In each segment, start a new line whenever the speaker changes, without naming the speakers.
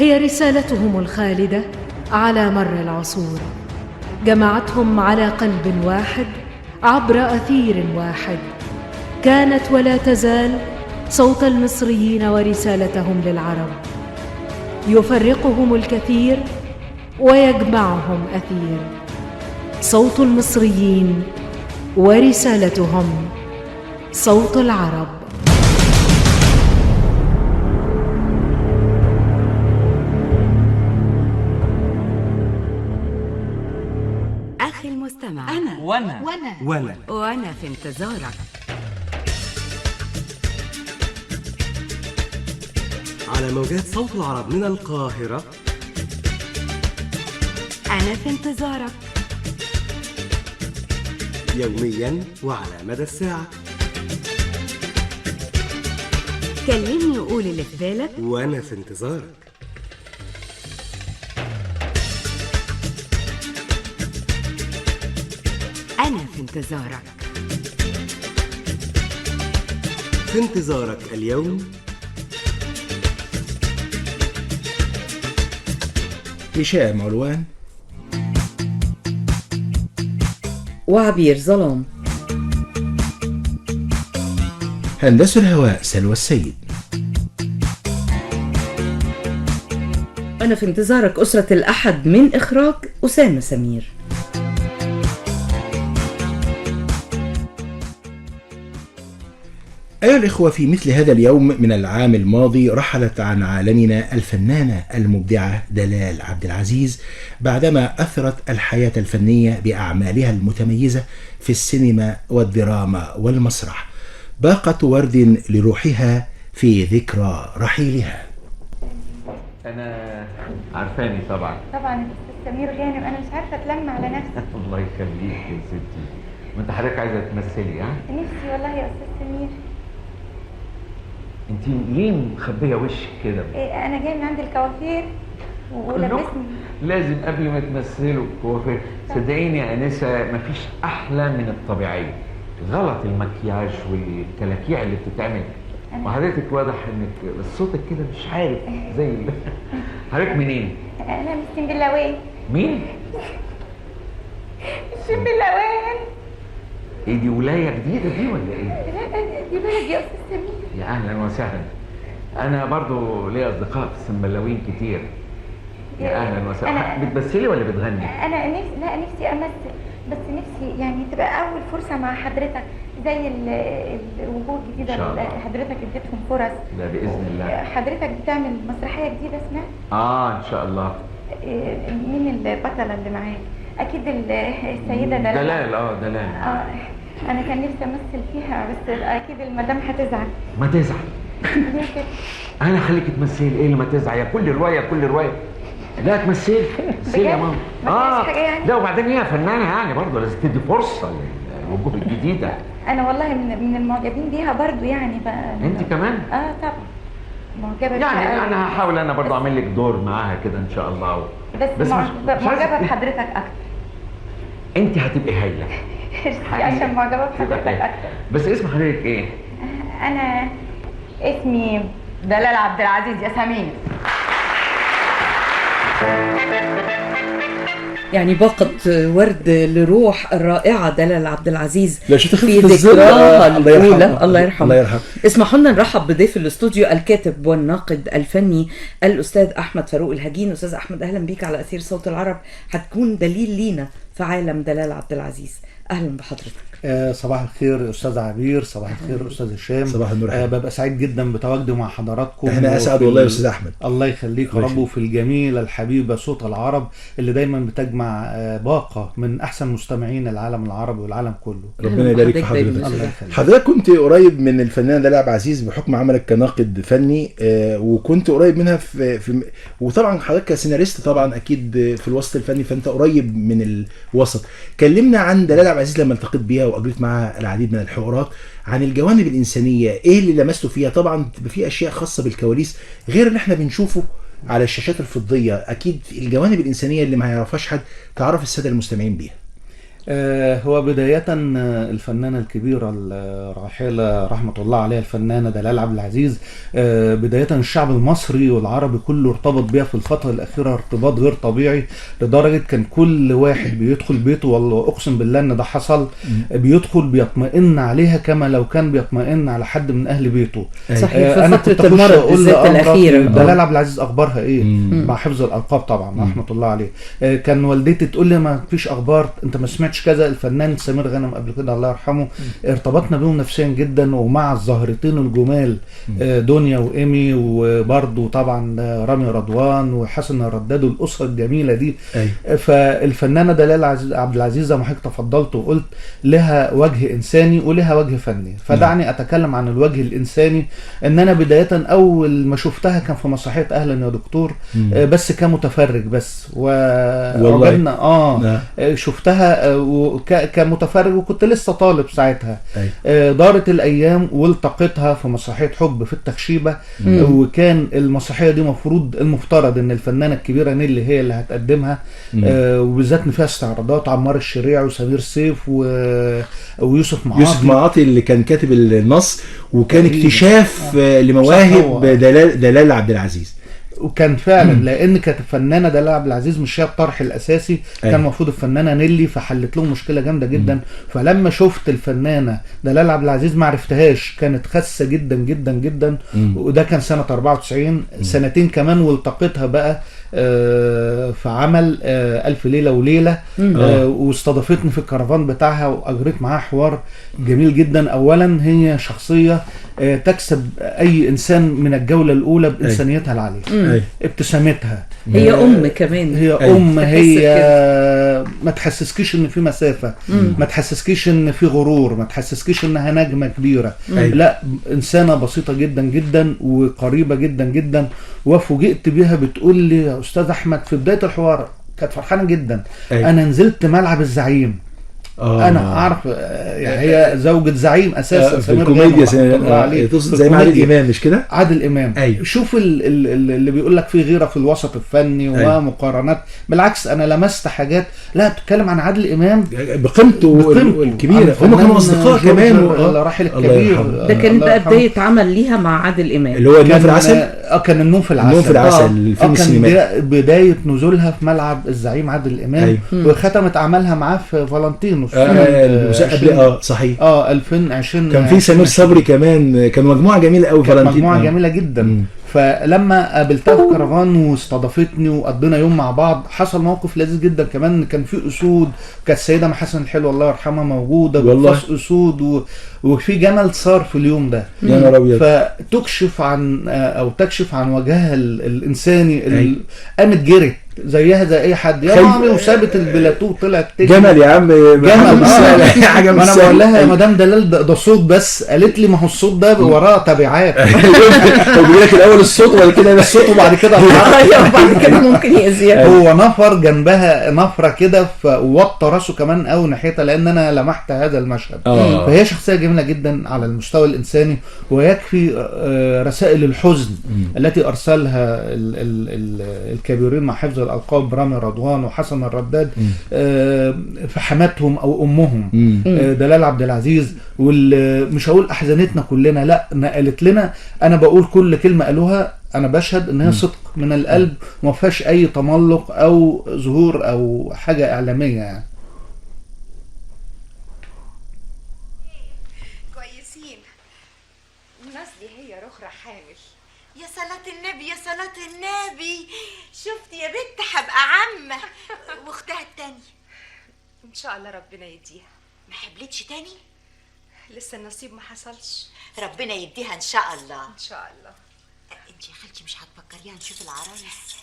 هي رسالتهم الخالدة على مر العصور، جمعتهم على قلب واحد عبر أثير واحد. كانت ولا تزال صوت المصريين ورسالتهم للعرب. يفرقهم الكثير ويجمعهم أثير. صوت المصريين ورسالتهم، صوت العرب.
أخي المستمع،
أنا
وأنا
وأنا
وأنا
وأنا في انتظارك
على موجات صوت العرب من القاهرة.
أنا في انتظارك
يوميا وعلى مدى الساعة.
كلمني وقول اللي في بالك،
وأنا في انتظارك.
أنا في انتظارك.
في انتظارك اليوم
هشام علوان
وعبير ظلام.
هندسة الهواء سلوى السيد.
أنا في انتظارك أسرة الأحد من إخراج أسامة سمير.
أيها الإخوة، في مثل هذا اليوم من العام الماضي رحلت عن عالمنا الفنانة المبدعة دلال عبد العزيز بعدما أثرت الحياة الفنية بأعمالها المتميزة في السينما والدراما والمسرح. باقة ورد لروحها في ذكرى رحيلها.
أنا عارفاني طبعا.
طبعا الأستاذ سمير غانم، أنا مش عارفة أتلم على نفسي.
الله يخليك يا ستي. وأنت حضرتك عايزة تمثلي ها؟
نفسي والله يا أستاذ سمير.
انت ليه مخبيه وشك كده؟
إيه، انا جاية من عند الكوافير ولبسني.
لازم قبل ما تمثلوا الكوافير. صدقيني يا انسه، مفيش احلى من الطبيعية. غلط المكياج والكلاكيع اللي بتتعمل. وحضرتك واضح انك بس صوتك كده مش عارف زي حضرتك منين؟
انا من السنبلاويه.
مين؟
السنبلاويه.
ايه دي ولاية جديدة دي ولا ايه؟
لا دي بلد يا استاذ سمير.
يا اهلا وسهلا. انا برضو ليا اصدقاء في السنبلاوين كتير. يا اهلا وسهلا. بتمثلي ولا بتغني؟
انا نفسي، لا نفسي امثل، بس نفسي يعني تبقى اول فرصة مع حضرتك زي الوجوه الجديدة اللي حضرتك اديتهم فرص.
لا باذن الله.
حضرتك بتعمل مسرحية جديدة سمعت؟
اه ان شاء الله.
مين البطلة اللي معاك؟ اكيد السيدة دلال.
دلال، اه دلال.
انا كان نفسي امثل فيها، بس اكيد المدام هتزعل.
ما تزعل. انا خليك تمثلي. ايه اللي ما تزعل؟ يا كل رواية كل رواية. لا تمثلي، تمثلي يا ماما.
يعني؟
لا وبعدين هي فنانة يعني برضه لازم تدي فرصة للوجوه الجديدة.
انا والله من المعجبين بيها برضه يعني بقى.
انت كمان؟
اه طبعا معجبه بيها
يعني. انا هحاول انا برضه اعمل لك دور معاها كده ان شاء الله.
بس معجبه بحضرتك اكتر.
انت هتبقي هايلة.
عشان معجبه بحضرتك اكتر.
بس اسم حضرتك ايه؟
انا اسمي
دلال عبد العزيز يا سمير.
يعني باقة ورد لروح الرائعة دلال عبد العزيز
في
ذكراها الأولى. الله يرحمه.
الله يرحمه.
اسمحوا لنا نرحب بضيف الاستوديو الكاتب والناقد الفني الأستاذ أحمد فاروق الهجين. أستاذ أحمد، أهلا بيك على أثير صوت العرب. هتكون دليل لينا في عالم دلال عبد العزيز. أهلا بحضرتك.
صباح الخير أستاذ عبير، صباح الخير أستاذ هشام.
صباح النور.
ببقى سعيد جدا بتواجدي مع حضراتكم.
احنا أسعد والله يا أستاذ أحمد.
الله يخليك يا رب. وفي الجميلة الحبيبة صوت العرب اللي دايما بتجمع باقة من أحسن مستمعين العالم العربي والعالم كله.
ربنا يبارك في حضرتك.
الله يخليك.
حضرتك كنت قريب من الفنانة دلال عبد العزيز بحكم عملك كناقد فني، وكنت قريب منها في وطبعا حضرتك كسيناريست طبعا أكيد في الوسط الفني، فأنت قريب من الوسط. كلمنا عن دلال عبد العزيز لما التقيت بيها واجريت معها العديد من الحوارات عن الجوانب الإنسانية، ايه اللي لمسته فيها؟ طبعا في اشياء خاصة بالكواليس غير اللي احنا بنشوفه على الشاشات الفضية، اكيد الجوانب الإنسانية اللي ما يعرفهاش حد تعرف السادة المستمعين بيها.
هو بداية الفنانة الكبيرة الراحلة رحمة الله عليها الفنانة دلال عبد العزيز، بداية الشعب المصري والعربي كله ارتبط بيها في الفترة الأخيرة ارتباط غير طبيعي، لدرجة كان كل واحد بيدخل بيته، والله أقسم بالله إن ده حصل، بيدخل بيطمئن عليها كما لو كان بيطمئن على حد من أهل بيته.
صحيح. في
أنا
فترة
كنت أخش
المرض
أقول
بالذات
لأمرة
الأخيرة.
دلال عبد العزيز أخبارها إيه؟ مع حفظ الألقاب طبعا رحمة الله عليه. كان والدتي تقول لي ما فيش أخبار، أنت ما سمعتش كذا. الفنان سمير غانم قبل كده الله يرحمه، ارتبطنا بيهم نفسيا جدا، ومع الزهرتين الجمال دنيا وإيمي، وبرضه طبعا رامي رضوان وحسن الرداد والأسرة الجميلة دي. فالفنانة دلال عبد العزيز زي ما حضرتك تفضلت وقلت لها وجه إنساني ولها وجه فني، فدعني أتكلم عن الوجه الإنساني. إن أنا بداية أول ما شفتها كان في مسرحية أهلا يا دكتور، بس كمتفرج بس، وعجبنا شفتها كمتفرج وكنت لسه طالب ساعتها. دارت الايام والتقيتها في مسرحية حب في التخشيبه، وكان المسرحية دي المفترض ان الفنانة الكبيرة نيلي هي اللي هتقدمها، وبالذات ان فيها استعراضات عمار الشريعي وسمير سيف ويوسف معاطي.
يوسف معاطي اللي كان كاتب النص، وكان اكتشاف لمواهب دلال عبد العزيز.
وكان فعلا لان كانت الفنانة دلال عبد العزيز مش هي الطرح الاساسي، كان المفروض الفنانة نيلي، فحلت لهم مشكلة جامدة جدا. فلما شفت الفنانة دلال عبد العزيز ما عرفتهاش، كانت خاسه جدا جدا جدا. وده كان سنة 94، سنتين كمان والتقيتها بقى في عمل ألف ليلة وليلة، واستضافتني في الكرفان بتاعها وأجريت معاها حوار جميل جدا. أولا هي شخصية تكسب أي إنسان من الجولة الأولى بإنسانيتها العالية، ابتسامتها،
هي أم كمان،
هي أم، هي ما تحسسكيش إن في مسافة، ما تحسسكيش إن في غرور، ما تحسسكيش إنها نجمة كبيرة، لا، إنسانة بسيطة جدا جدا وقريبة جدا جدا. وفوجئت بيها بتقول لي يا أستاذ أحمد في بداية الحوار، كانت فرحانة جدا، أنا نزلت ملعب الزعيم. انا اعرف يعني هي زوجة زعيم اساسا
في الكوميديا، زي ما عادل امام، مش كده؟
عادل امام. شوف اللي بيقول لك في غيره في الوسط الفني وما مقارنات، بالعكس انا لمست حاجات، لا بتتكلم عن عادل امام
بقيمته الكبيرة، هم كانوا اصدقاء كمان،
الراحل الكبير
ده كان بقى بداية عمل ليها مع عادل امام
اللي هو النوم في العسل.
كان النوم في العسل،
النوم في العسل الفيلم السينمائي،
بداية نزولها في ملعب الزعيم عادل امام. وختمت اعمالها معاه في فالنتينو
صحيح.
2020
كان في سمير صبري كمان، كان مجموعة جميلة قوي، فالنتين
مجموعة جميلة جدا. فلما قابلتها في كرفان واستضافتني وقضينا يوم مع بعض، حصل موقف لذيذ جدا كمان. كان في اسود، كانت السيدة محسن الحلوة الله يرحمها موجودة، بتفص اسود وفي جمل صار في اليوم ده،
يا نهار ابيض.
فتكشف عن او تكشف عن وجهها الانساني، قامت جرت زيها زي اي حد يا مامي، وسابت البلاتو وطلعت تجري.
جمل يا عم،
جمل.
حاجة مش
انا بقول لها يا مدام دلال ده صوت بس، قالت لي ما هو الصوت ده وراه تبعات.
هو بيقول لك الاول الصوت وبعد كده
الصوت وبعد كده
وبعد كده ممكن يأذيها.
هو نفر جنبها نفره كده، فوطى راسه كمان قوي ناحيتها، لان انا لمحت هذا المشهد. فهي شخصية جميلة جدا على المستوى الانساني، ويكفي رسائل الحزن التي ارسلها الكبيرين مع حفظ الألقاب رامي رضوان وحسن الرداد في حماتهم أو أمهم دلال عبد العزيز، واللي مش هقول أحزنتنا كلنا، لا، نقلت لنا. أنا بقول كل كلمة قالوها أنا بشهد إن هي صدق من القلب، وما فيهاش أي تملق أو ظهور أو حاجة إعلامية يعني.
كويسين. نازلي هي رخرة حامل. يا صلاة النبي، يا صلاة النبي، شفت يا بنت هبقى عمة. واختها التانية
ان شاء الله ربنا يديها.
ما حبلتش تاني؟
لسه النصيب ما حصلش.
ربنا يديها ان شاء الله.
ان شاء الله.
انت يا خالتي مش هتفكريها نشوف العرايس؟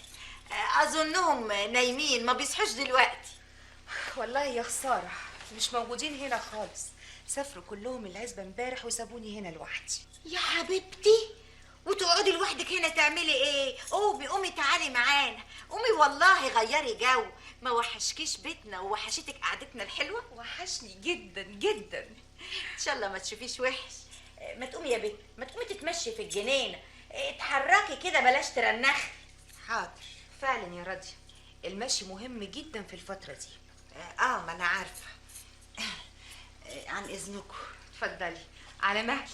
اظنهم نايمين ما بيصحوش دلوقتي.
والله يا خسارة، مش موجودين هنا خالص، سافروا كلهم العزبة امبارح وسابوني هنا لوحدي.
يا حبيبتي، وتقعدي لوحدك هنا تعملي ايه؟ قومي قومي تعالي معانا، قومي والله غيري جو. ما وحشكيش بيتنا ووحشتك قعدتنا الحلوة؟
وحشني جدا جدا.
ان شاء الله ما تشوفيش وحش. ما تقومي يا بنت، ما تقومي تتمشي في الجنينة، اتحركي كده بلاش ترنخي.
حاضر. فعلا يا راضية، المشي مهم جدا في الفترة دي.
ما انا عارفه. عن اذنكم.
اتفضلي على مهلك.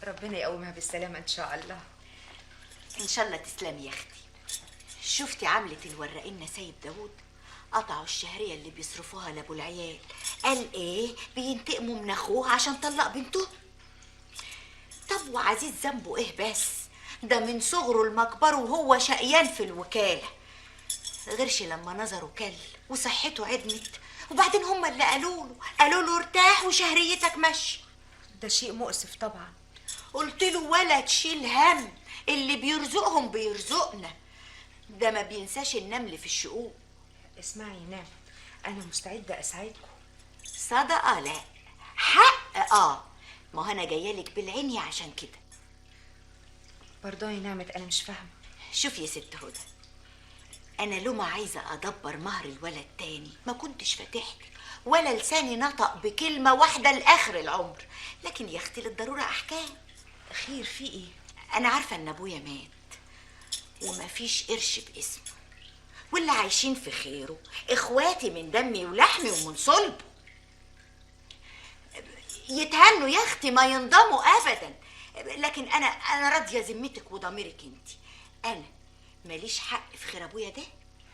ربنا يقومها بالسلامة ان شاء الله.
ان شاء الله. تسلمي يا اختي. شفتي عملة الورقين سيد داوود؟ قطعوا الشهرية اللي بيصرفوها لابو العيال. قال ايه؟ بينتقموا من اخوه عشان طلق بنته. طب وعزيز ذنبه ايه بس؟ ده من صغره المكبر وهو شقيان في الوكالة، غيرش لما نظره كل وصحته عدمت، وبعدين هما اللي قالوا له ارتاح وشهريتك ماشية.
ده شيء مؤسف طبعا.
قلت له ولا تشيل هم، اللي بيرزقهم بيرزقنا، ده ما بينساش النمل في الشقوق.
اسمعي يا نعمة، انا مستعدة اساعدكم.
صدقة؟ لا حق. ما انا جاية لك بالعيني عشان كده.
برضه يا نعمة انا مش فاهمه.
شوفي يا ست هدى، انا لو ما عايزه ادبر مهر الولد تاني ما كنتش فاتحتك ولا لساني نطق بكلمه واحدة لاخر العمر، لكن يا اختي للضرورة احكام.
خير في ايه؟
انا عارفه ان ابويا مات ومفيش قرش باسمه، واللي عايشين في خيره اخواتي من دمي ولحمي ومن صلبه. يتهنوا يا اختي ما ينضموا ابدا، لكن انا راضية ذمتك وضميرك انت. انا ماليش حق في خير ابويا ده.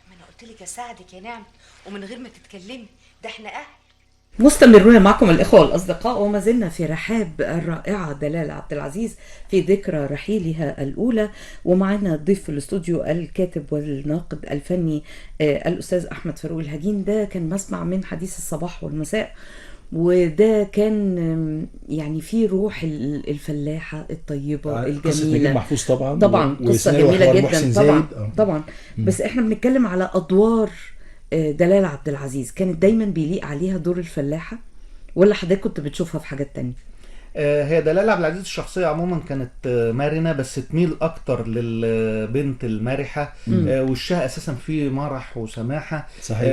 ما انا قلت لك اساعدك يا نعمة ومن غير ما تتكلمي، ده احنا اهل.
مستمرون معكم الإخوة والأصدقاء، وما زلنا في رحاب الرائعة دلال عبد العزيز في ذكرى رحيلها الأولى، ومعنا ضيف في الاستوديو الكاتب والناقد الفني الأستاذ أحمد فاروق الهجين. ده كان مسمع من حديث الصباح والمساء، وده كان يعني في روح الفلاحة الطيبة الجميلة.
قصة نجيب محفوظ طبعا،
طبعا قصة جميلة جدا طبعا طبعا. بس احنا بنتكلم على أدوار دلال عبد العزيز، كانت دايما بيليق عليها دور الفلاحة، ولا حضرتك كنت بتشوفها في حاجات تانية؟
هي دلال عبد العزيز الشخصية عموما كانت مرنة، بس تميل أكتر للبنت المرحة. وشها أساسا فيه مرح وسماحة.
صحيح.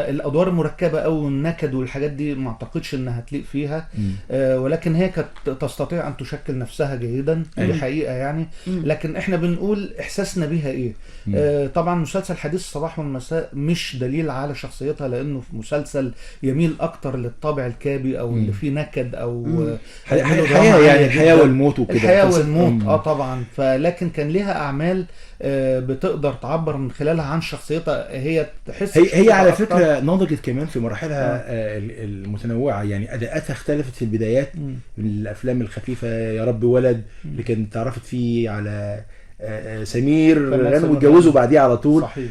الأدوار المركبة أو النكد والحاجات دي ما أعتقدش إنها تليق فيها. ولكن هي كانت تستطيع أن تشكل نفسها جيدا، دي حقيقة يعني. لكن إحنا بنقول إحساسنا بيها إيه. طبعا مسلسل حديث الصباح والمساء مش دليل على شخصيتها، لأنه في مسلسل يميل أكتر للطابع الكابي أو اللي فيه نكد أو
الحياة، يعني الحياة والموت وكده.
الحياة والموت طبعا. فلكن كان ليها أعمال بتقدر تعبر من خلالها عن شخصيتها، هي تحس
هي على فكرة نضجت كمان في مراحلها المتنوعة، يعني أداءاتها اختلفت في البدايات من الأفلام الخفيفة يا رب ولد اللي كانت تعرفت فيه على سمير غانم واتجوزوا بعديه على طول.
صحيح.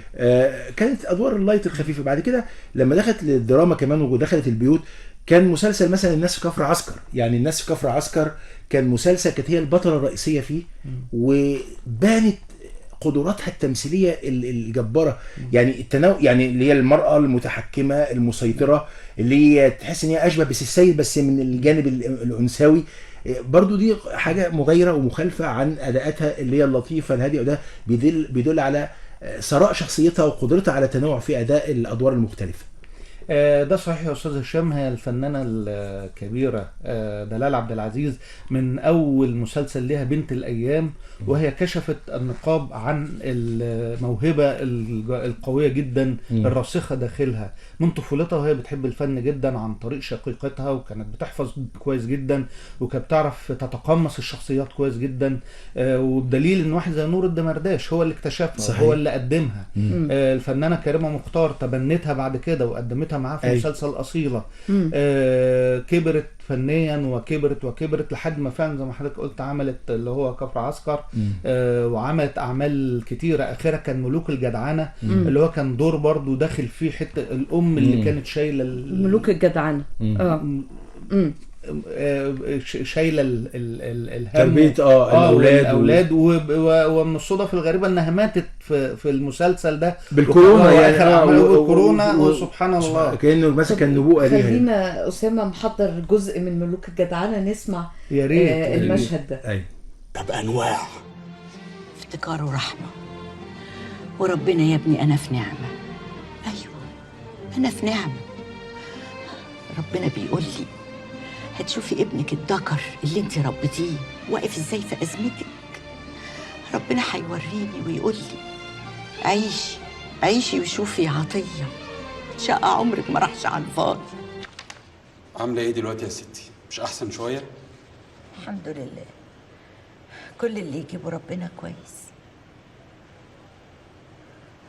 كانت أدوار ال light الخفيفة. بعد كده لما دخلت للدراما كمان ودخلت البيوت، كان مسلسل مثلا الناس في كفر عسكر، يعني الناس في كفر عسكر كان مسلسل كانت هي البطلة الرئيسية فيه، وبانت قدراتها التمثيلية الجبارة. يعني يعني اللي هي المرأة المتحكمة المسيطرة، اللي هي تحس ان هي اشبه بس السيد بس من الجانب الانثوي، برضو دي حاجة مغايرة ومخالفة عن اداءاتها اللي هي اللطيفة الهادية، وده بيدل على ثراء شخصيتها وقدرتها على التنوع في اداء الادوار المختلفة.
ده صحيح يا أستاذ هشام. هي الفنانة الكبيرة دلال عبد العزيز من أول مسلسل لها بنت الأيام، وهي كشفت النقاب عن الموهبة القوية جدا الراسخة داخلها من طفولتها، وهي بتحب الفن جدا عن طريق شقيقتها، وكانت بتحفظ كويس جدا، وكانت بتعرف تتقمص الشخصيات كويس جدا. والدليل ان واحد زي نور الدمرداش هو اللي اكتشفها. صحيح. هو اللي قدمها. الفنانة كريمة مختار تبنتها بعد كده وقدمتها معاه في مسلسل أصيلة. كبرت فنيا وكبرت وكبرت لحد ما فعلا زي ما حضرتك قلت عملت اللي هو كفر عسكر. وعملت أعمال كتيرة، آخرها كان ملوك الجدعنة. اللي هو كان دور برضو داخل فيه حتة الأم اللي كانت شايلة
ملوك الجدعنة.
شايله الهم
تربيه
الاولاد ومن الصدف الغريبة انها ماتت في المسلسل ده
بالكورونا، يعني
بالكورونا، وسبحان الله
كانه مثلا كان نبوءة ليها.
خلينا اسامة محضر جزء من ملوك الجدعنه، نسمع
يا ريت
المشهد ده.
طب انواع
افتكار ورحمة وربنا يا ابني انا في نعمه. ايوه انا في نعمه. ربنا بيقول لي هتشوفي ابنك الذكر اللي انت ربيتيه واقف ازاي في ازمتك. ربنا هيوريني ويقول لي عيشي عيشي وشوفي يا عطية، شقه عمرك ما راحش على الفاضي.
عامله ايه دلوقتي يا ستي؟ مش احسن شوية؟
الحمد لله، كل اللي يجيبه ربنا كويس.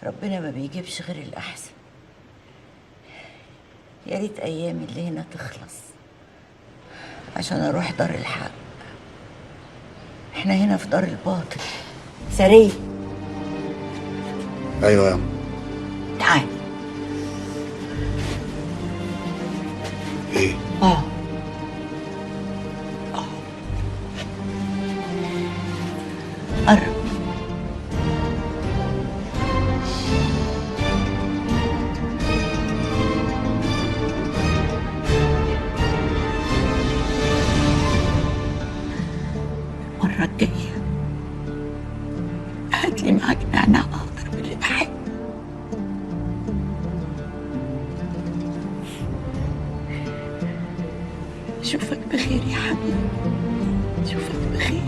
ربنا ما بيجيبش غير الأحسن. يا ريت أيامي اللي هنا تخلص عشان أروح دار الحق. احنا هنا في دار الباطل. سرية.
ايوه يا عم.
تعال.
ايه؟
قرب. المرة الجاية هاتلي معاك نعناع أخضر من اللي بحبه. أشوفك بخير يا حبيبي، أشوفك بخير.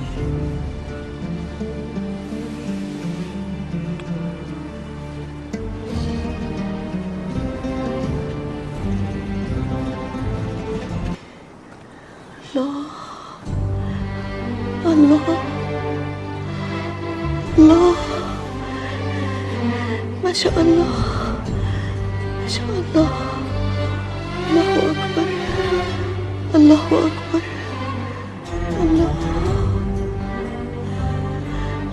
الله الله الله، ما شاء الله ما شاء الله، الله أكبر الله أكبر، الله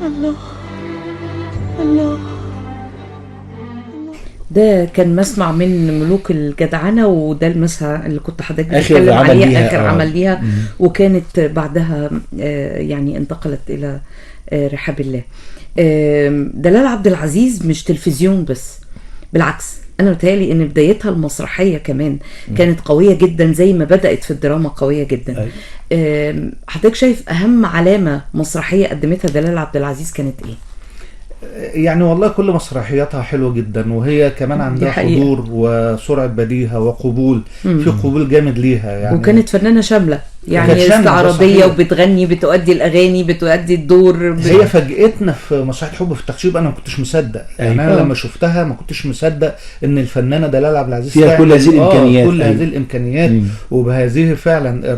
الله الله.
ده كان مسمع من ملوك الجدعنة، وده المسها اللي كنت حضرتك بتتكلم عليها، آخر عمل ليها. وكانت بعدها يعني انتقلت إلى رحاب الله. دلال عبد العزيز مش تلفزيون بس، بالعكس أنا متهيألي إن بدايتها المسرحية كمان كانت قوية جدا، زي ما بدأت في الدراما قوية جدا. حضرتك شايف أهم علامة مسرحية قدمتها دلال عبد العزيز كانت إيه؟
يعني والله كل مسرحياتها حلوة جدا، وهي كمان عندها حضور وسرعة بديهة وقبول. في قبول جامد ليها يعني.
وكانت فنانة شاملة يعني، استعراضية وبتغني، بتؤدي الأغاني، بتؤدي الدور.
هي فاجئتنا في مسرحية حب في التخشيب، أنا ما كنتش مصدق يعني. أنا لما شفتها ما كنتش مصدق إن الفنانة دلال عبد العزيز
فيها كل هذه الإمكانيات،
كل هذه الإمكانيات، وبهذه فعلا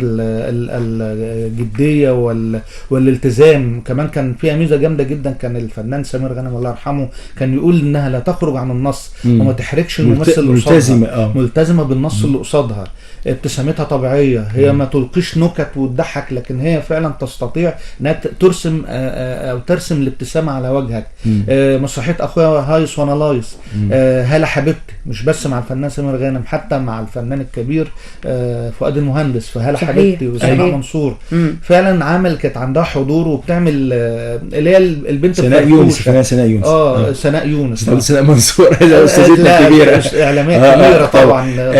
الجدية والالتزام. كمان كان فيها ميزة جامدة جدا، كان الفنان سمير غانم الله يرحمه كان يقول إنها لا تخرج عن النص وما تحركش الممثل اللي قصادها، ملتزمة بالنص اللي قصادها، ابتسامتها طبيعية، هي ما تلقيش نكت وتضحك، لكن هي فعلا تستطيع انها ترسم او ترسم الابتسامة على وجهك. مسرحية اخويا هايص وانا لايص، هلا حبيبتي، مش بس مع الفنان سمير غانم، حتى مع الفنان الكبير فؤاد المهندس، فهلا حبيبتي وسناء منصور. فعلا عمل كانت عندها حضور وبتعمل اللي هي البنت
سناء يونس. سناء يونس،
سناء يونس،
سناء منصور استاذتنا الكبيرة،
اعلامية كبيرة طبعا.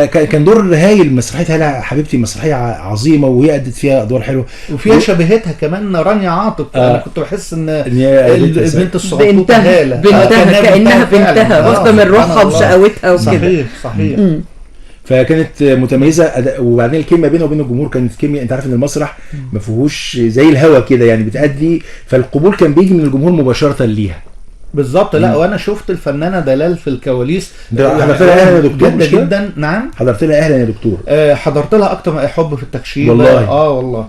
فكان دور هايل مسرحية هلا حبيبتي، مسرحية عظيمة وهي ادت فيها ادوار حلوة،
وفيها شبهتها كمان رانيا عاطف. انا كنت بحس ان البنت الصغنطوطه هاله
بنتها، كانها بنتها، واخده من روحها وشقاوتها وكده.
صحيح صحيح.
فكانت متميزة. وبعدين الكيمياء بينها وبين الجمهور كانت كيمياء، انت عارف ان المسرح ما فيهوش زي الهوا كده يعني، بتأدي، فالقبول كان بيجي من الجمهور مباشرة ليها.
بالظبط. لا وانا شفت الفنانة دلال في الكواليس.
حضرت لها اهلا يا دكتور؟
جدا جدا. نعم،
حضرت لها اهلا يا دكتور.
حضرت لها اكتر من حب في التكشير
والله.
والله.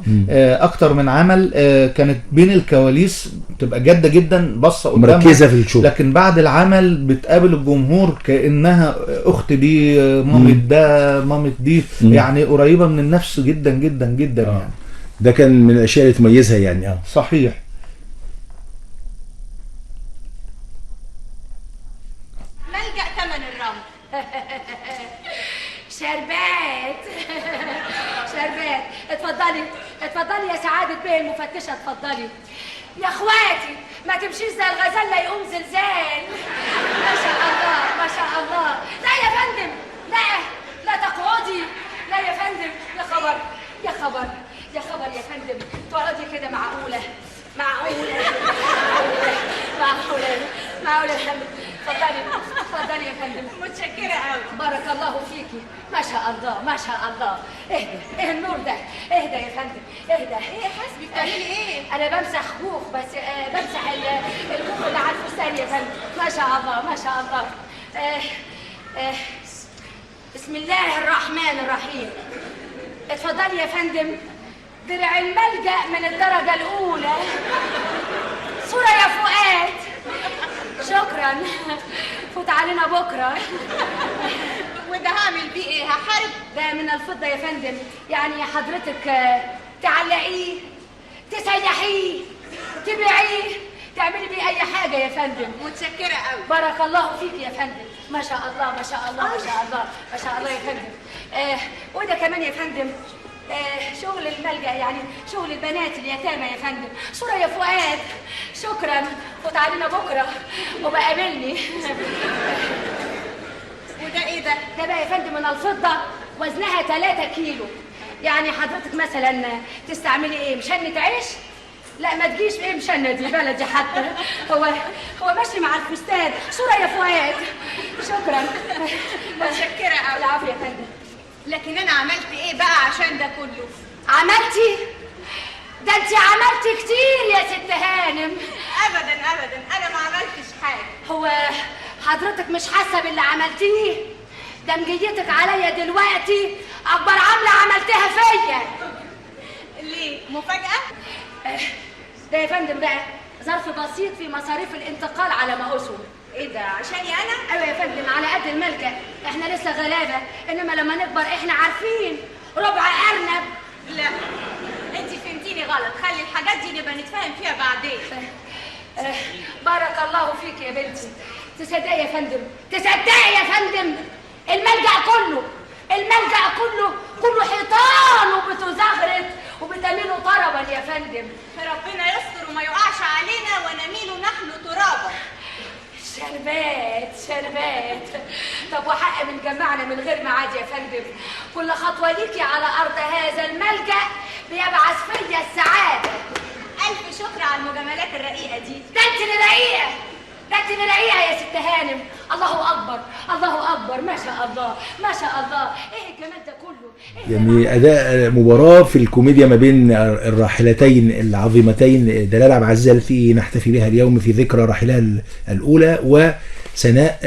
اكتر من عمل. كانت بين الكواليس تبقى جاده جدا، باصة قدامها،
مركزه في الشغل،
لكن بعد العمل بتقابل الجمهور كانها اخت دي، مامة ده، مامة دي، يعني قريبه من النفس جدا جدا جدا. يعني
ده كان من الاشياء اللي تميزها يعني.
صحيح.
شربات شربات، اتفضلي اتفضلي يا سعادة بيه المفتشة، اتفضلي يا اخواتي، ما تمشيش زي الغزال لا يقوم زلزال. ما شاء الله ما شاء الله. لا يا فندم، لا لا تقعدي، لا يا فندم، يا خبر يا خبر يا خبر يا فندم، تقعدي كده؟ معقولة معقولة معقولة معقولة معقولة يا فندم. اتفضلي اتفضلي يا فندم. متشكرة قوي، بارك الله فيكي. ما شاء الله ما شاء الله. اهدى، ايه النور ده؟ اهدى يا فندم اهدى. ايه حسبي بتعملي ايه؟ انا بمسح خوخ بس، بمسح الخوخ اللي على الفستان يا فندم. ما شاء الله ما شاء الله. بسم الله الرحمن الرحيم. اتفضلي يا فندم، درع الملجأ من الدرجة الأولى. صورة يا فؤاد. شكرا، فوت علينا بكرة.
وده هعمل بيه ايه؟ هحارب؟
ده من الفضة يا فندم، يعني حضرتك تعلقيه، تسيحيه، تبيعيه، تعملي بيه اي حاجة يا فندم.
متشكرة قوي.
بارك الله فيك يا فندم. ما شاء الله ما شاء الله ما شاء الله ما شاء الله يا فندم. وده كمان يا فندم شغل الملجأ، يعني شغل البنات اليتامى يا فندم. صورة يا فؤاد. شكرا، فوت علينا بكرة وبقابلني.
وده ايه ده؟
ده بقى يا فندم من الفضة، وزنها 3 كيلو. يعني حضرتك مثلا تستعملي ايه؟ مشنة عيش؟ لا ما تجيش ايه مشنة دي، بلدي حتى. هو ماشي مع الفستان. صورة يا فؤاد. شكرا.
متشكرة قوي.
العافية يا فندم.
لكن انا عملت ايه بقى عشان ده كله؟
عملتي؟ ده انت عملتي كتير يا ست هانم.
ابدا ابدا، انا ما عملتش حاجة.
هو حضرتك مش حاسه باللي عملتيه؟ ده مجيتك عليا دلوقتي اكبر عمله عملتها فيا.
ليه؟ مفاجاة؟
ده يا فندم بقى ظرف بسيط في مصاريف الانتقال على ما أسم.
ايه ده؟ عشاني انا؟
ايوه يا فندم، على قد الملجأ، احنا لسه غلابة، انما لما نكبر احنا عارفين ربع ارنب.
لا انت فهمتيني غلط، خلي الحاجات دي نبقى نتفاهم فيها بعدين.
بارك الله فيك يا بنتي. تصدقي يا فندم، تصدقي يا فندم، الملجأ كله، الملجأ كله كله حيطان وبتزغرط وبتميله طربا يا فندم.
ربنا يستر وما يقعش علينا ونميل نحن ترابا.
شربات شربات. طب وحق من جمعنا من غير ميعاد يا فندم. كل خطوة ليكي على أرض هذا الملجأ بيبعث فيا السعادة.
ألف شكر على المجاملات الرقيقة دي.
ده أنت اللي رقيقة، ده أنت اللي رقيقة يا ست هانم. الله أكبر الله أكبر، ما شاء الله ما شاء الله، إيه الجمال ده كله؟ إيه
يعني أداء مباراة في الكوميديا ما بين الراحلتين العظيمتين دلال عبد العزيز التي نحتفي بها اليوم في ذكرى رحلها الأولى، وسناء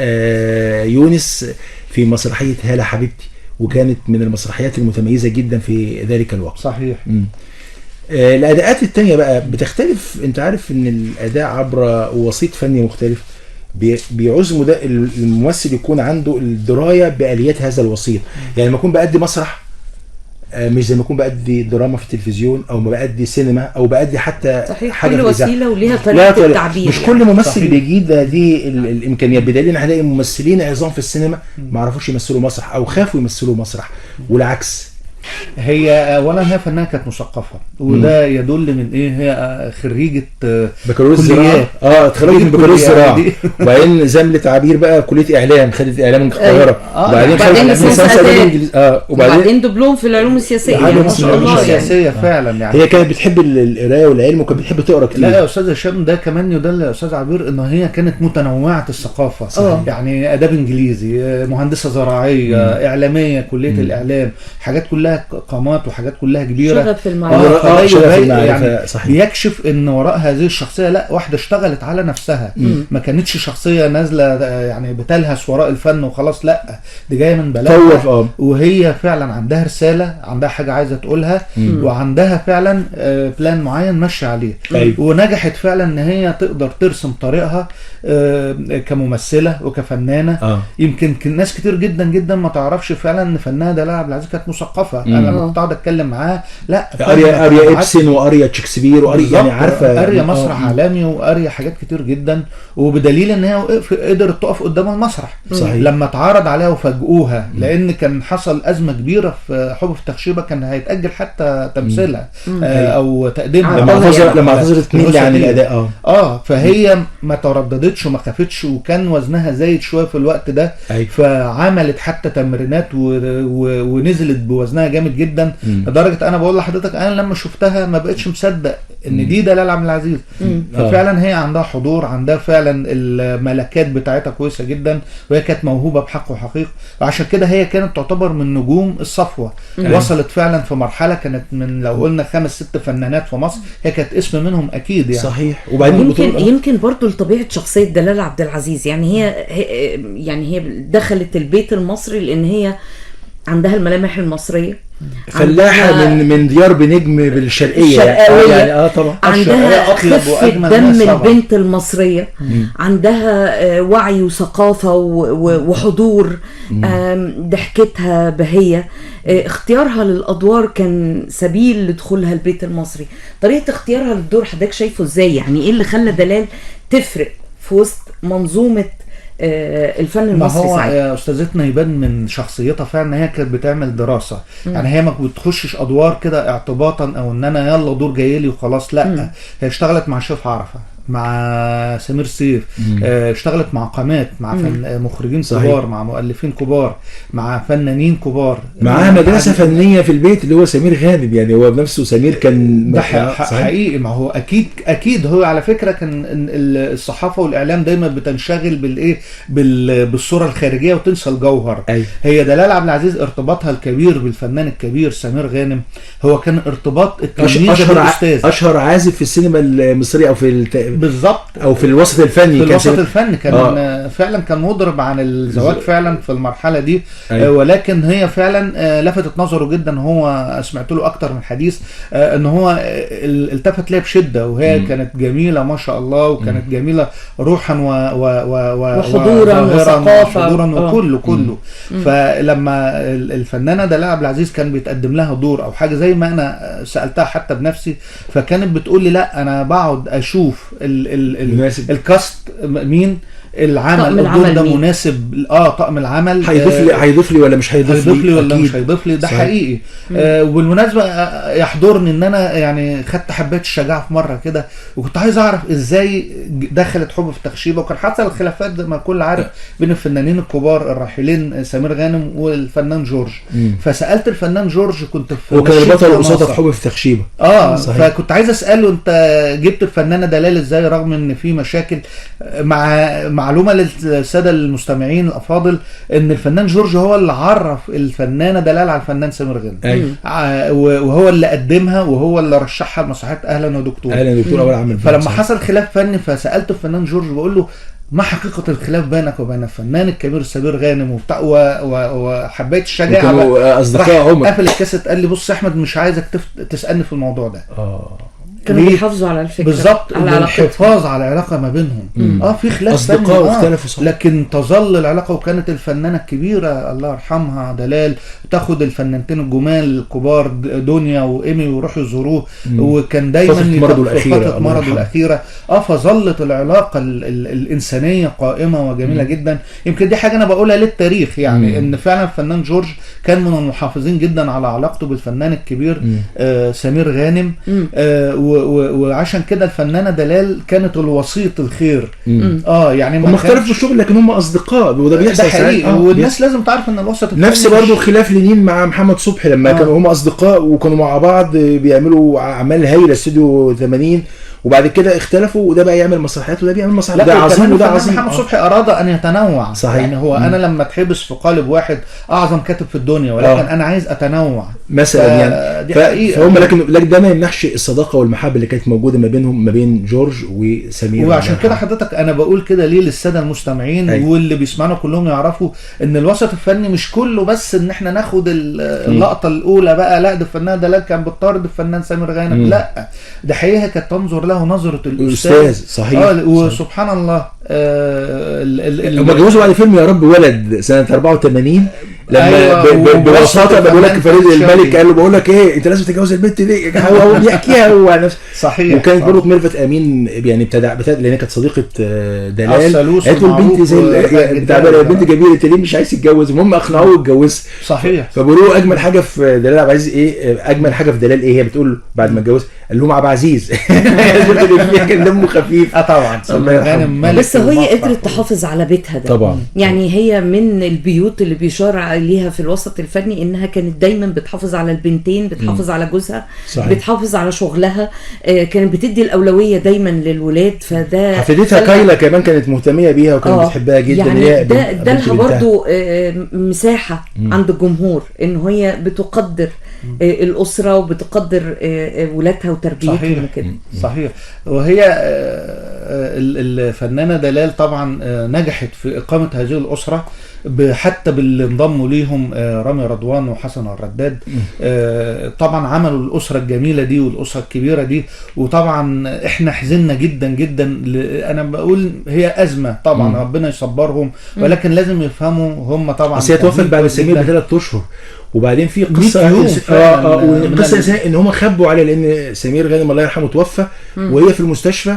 يونس في مسرحية هالة حبيبتي، وكانت من المسرحيات المتميزة جدا في ذلك الوقت.
صحيح.
الأداءات التانية بقى بتختلف، انت عارف ان الأداء عبر وسيط فني مختلف بيعوز الممثل يكون عنده الدراية بآليات هذا الوسيط. يعني لما أكون بأدي مسرح مش زي ما أكون بأدي دراما في التلفزيون، أو ما بأدي سينما، أو بأدي حتى
صحيح.
حاجة
كل وسيلة وليها طريقة التعبير.
مش كل ممثل بيجيد هذه الإمكانيات، بدليل إن هنلاقي ممثلين عظام في السينما ما عرفوش يمثلوا مسرح أو خافوا يمثلوا مسرح، والعكس.
هي اولا هي فنانة كانت مثقفة، وده يدل من ايه، هي خريجة
بكالوريوس زراعة. اتخرجت من بكالوريوس زراعة، وبعدين زملت عبير بقى كليه اعلام، خدت اعلام من القاهرة، وبعدين خدت ليسانس اداب،
وبعدين دبلوم في العلوم السياسية.
يعني ما شاء الله السياسية فعلا. يعني
هي كانت بتحب القراية والعلم، وكانت بتحب تقرا كتير.
لا يا استاذ هشام، ده كمان يدل يا استاذ عبير ان هي كانت متنوعة الثقافة. صحيح. يعني اداب انجليزي، مهندسه زراعية، اعلامية، كليه الاعلام، حاجات كلها قامات وحاجات كلها كبيرة.
شغف في المعرفة.
شغف في المعرفة. يعني صحيح. بيكشف ان وراء هذه الشخصية لا واحدة اشتغلت على نفسها. ما كانتش شخصية نازله يعني بتلهس وراء الفن وخلاص، لا دي جاية من بلدها، وهي فعلا عندها رسالة، عندها حاجة عايزه تقولها، وعندها فعلا بلان معين ماشية عليه. ونجحت فعلا ان هي تقدر ترسم طريقها كممثله وكفنانه. يمكن ناس كتير جدا جدا ما تعرفش فعلا ان فنانة دلال عبد العزيز كانت مثقفة. انا لما كنت اقعد اتكلم معاه، لا
قارية ابسن وقاريه شكسبير وقاريه، يعني عارفه،
قارية مسرح عالمي وقاريه حاجات كتير جدا، وبدليل ان هي قدرت تقف قدام المسرح.
صحيح.
لما اتعرض عليها وفاجئوها، لان كان حصل ازمة كبيرة في حب في التخشيبه، كان هيتاجل حتى تمثيلها او تقديمها
لما اعتذرت ميلي عن الاداء.
فهي ما ترددتش وما خافتش، وكان وزنها زايد شوية في الوقت ده. أيوة. فعملت حتى تمرينات ونزلت بوزنها جامد جدا، لدرجة انا بقول لحضرتك انا لما شفتها ما بقتش مصدق ان دي دلال عبد العزيز. ففعلا هي عندها حضور، عندها فعلا الملكات بتاعتها كويسة جدا، وهي كانت موهوبه بحق وحقيق، وعشان كده هي كانت تعتبر من نجوم الصفوة. وصلت فعلا في مرحلة كانت من لو قلنا 5 6 فنانات في مصر هي كانت اسم منهم اكيد يعني.
صحيح. وبعدين
يمكن برضو لطبيعة شخصية دلال عبد العزيز، يعني هي يعني هي دخلت البيت المصري لان هي عندها الملامح المصرية،
فلاحة من ديار بنجم بالشرقيه يعني طبعا
عندها خفه دم البنت المصرية، عندها وعي وثقافة وحضور، ضحكتها بهيه، اختيارها للادوار كان سبيل لدخولها البيت المصري. طريقه اختيارها للدور حضرتك شايفه ازاي؟ يعني ايه اللي خلى دلال تفرق في وسط منظومة الفن المصري؟
ما هو يا استاذتنا يبان من شخصيتها فعلا هي كانت بتعمل دراسة. يعني هي ما بتخشش ادوار كده اعتباطا او ان انا يلا دور جاي لي وخلاص، لا. هي اشتغلت مع شريف عرفه، مع سمير سيف، اشتغلت مع قامات، مع مخرجين كبار، مع مؤلفين كبار، مع فنانين كبار،
معاها مدرسة فنية في البيت اللي هو سمير غانم. يعني هو بنفسه سمير كان
ده حقيقي. ما هو اكيد هو على فكرة كان الصحافة والاعلام دايما بتنشغل بالايه، بالصورة الخارجية وتنسى الجوهر. أيوه. هي دلال عبد العزيز ارتباطها الكبير بالفنان الكبير سمير غانم هو كان ارتباط التلميذ بالاستاذ، اشهر
عازف في السينما المصرية او في بالظبط او في الوسط الفني.
في الوسط الفني كان فعلا كان مضرب عن الزواج فعلا في المرحلة دي. أيوة. ولكن هي فعلا لفتت نظره جدا. هو سمعت له اكتر من حديث ان هو التفت لها بشده، وهي كانت جميلة ما شاء الله، وكانت جميلة روحا
وحضورا وثقافة
وكله كله. فلما الفنانة دلال عبد العزيز كان بيتقدم لها دور او حاجة زي ما انا سالتها حتى بنفسي، فكانت بتقول لي لا انا بقعد اشوف ال cast مين العمل، الدور ده مناسب، طقم العمل
هيضيف لي ولا مش هيضيف
لي ولا مش هيضيف لي. ده حقيقي. وبالمناسبة يحضرني ان انا يعني خدت حبايه الشجاعة في مرة كده، وكنت عايز اعرف ازاي دخلت حب في التخشيبه، وكان حصل الخلافات زي ما الكل عارف بين الفنانين الكبار الراحلين سمير غانم والفنان جورج. فسالت الفنان جورج، كنت في
وكان البطل قصادها في حب في التخشيبه.
فكنت عايز اساله انت جبت الفنانة دلال ازاي رغم ان في مشاكل. مع معلومة للسادة المستمعين الافاضل ان الفنان جورج هو اللي عرف الفنانة دلال على الفنان سمير غانم. أيوة. وهو اللي قدمها وهو اللي رشحها لمسرحيه اهلا ودكتور.
اهلا ودكتور اول عمل.
فلما حصل خلاف فني فسالت الفنان جورج بقول له ما حقيقة الخلاف بينك وبين الفنان الكبير سمير غانم وبتاع وحبيت الشجاعة
اصدقاء عمر.
قفل الكاسيت قال لي بص يا احمد مش عايزك تسالني في الموضوع ده.
كانوا بيحافظوا على الفكرة
بالظبط، الحفاظ على العلاقة ما بينهم. في خلاف
اصدقاء واختلفوا صح،
لكن تظل العلاقة. وكانت الفنانة الكبيرة الله يرحمها دلال تاخد الفنانتين الجمال الكبار دنيا وايمي ويروحوا يزوروه، وكان دايما
فترة
مرضه الاخيرة. فظلت العلاقة الانسانية قائمة وجميلة جدا. يمكن دي حاجة انا بقولها للتاريخ يعني، ان فعلا الفنان جورج كان من المحافظين جدا على علاقته بالفنان الكبير سمير غانم. وعشان كده الفنانة دلال كانت الوسيط الخير. يعني
هم اختلفوا في الشغل لكن هم اصدقاء، وده بيحصل
حقيقي. والناس لازم تعرف ان الوسط
نفس برضه خلاف لينين مع محمد صبحي لما كانوا هم اصدقاء وكانوا مع بعض بيعملوا اعمال هايلة استوديو 80، وبعد كده اختلفوا، وده بقى يعمل مسرحيات وده بيعمل مسرحيات، ده عظيم وده عظيم.
محمد صبحي اراد ان يتنوع.
صحيح.
يعني هو انا لما اتحبس في قالب واحد اعظم كاتب في الدنيا، ولكن انا عايز اتنوع
مثلا يعني. فهم لكن ده ما يمنحش الصداقة والمحبة اللي كانت موجودة ما بينهم، ما بين جورج وسمير.
وعشان كده حضرتك انا بقول كده ليه للسادة المستمعين. أيوة. واللي بيسمعنا كلهم يعرفوا ان الوسط الفني مش كله بس ان احنا ناخد اللقطة الاولى بقى، لا ده الفنان دلال كان بيطارد الفنان سمير غانم، لا ده حقيقة كانت تنظر له نظرة الأستاذ.
صحيح.
وسبحان الله.
هم اتجوزوا بعد فيلم يا رب ولد سنة 84 لما. أيوة. ببساطة بقول لك فريد الملك قال له بقول لك ايه انت لازم تتجوز البنت دي، هو بيحكيها هو نفسه.
صحيح.
وكانت برضه ميرفت امين يعني لان كانت صديقة دلال، قالت له البنت زي بتاع البنت جميلة انت ليه مش عايز تتجوز؟ المهم اقنعوه واتجوزها.
صحيح.
فبيقولوا اجمل حاجة في دلال عبد العزيز ايه؟ اجمل حاجة في دلال ايه؟ هي بتقول بعد ما اتجوز قال لهم عبد العزيز. كان دمه خفيف.
طبعا
الله يرحمه.
بس هي قدرت تحافظ على بيتها ده
طبعا.
يعني هي من البيوت اللي بيشار عليها في الوسط الفني انها كانت دايما بتحافظ على البنتين، بتحافظ على جوزها،
صحيح.
بتحافظ على شغلها، كانت بتدي الاولوية دايما للولاد. فده
حفيدتها كايلا كمان كانت مهتميه بيها وكانت بتحبها جدا.
يعني ده ادالها برضو مساحة عند الجمهور ان هي بتقدر الاسرة وبتقدر ولادها وتربيتهم وكده.
صحيح. وهي الفنانة دلال طبعا نجحت في اقامه هذه الاسرة، حتى باللي انضموا ليهم رامي رضوان وحسن الرداد. طبعا عملوا الاسرة الجميلة دي والاسرة الكبيرة دي، وطبعا احنا حزننا جدا جدا. انا بقول هي ازمة طبعا، ربنا يصبرهم، ولكن لازم يفهموا هم طبعا.
بس هي توفت بعد سمير ب3 اشهر، وبعدين في قصة قصة ان هم خبوا عليه، لان سمير غانم الله يرحمه توفى وهي في المستشفى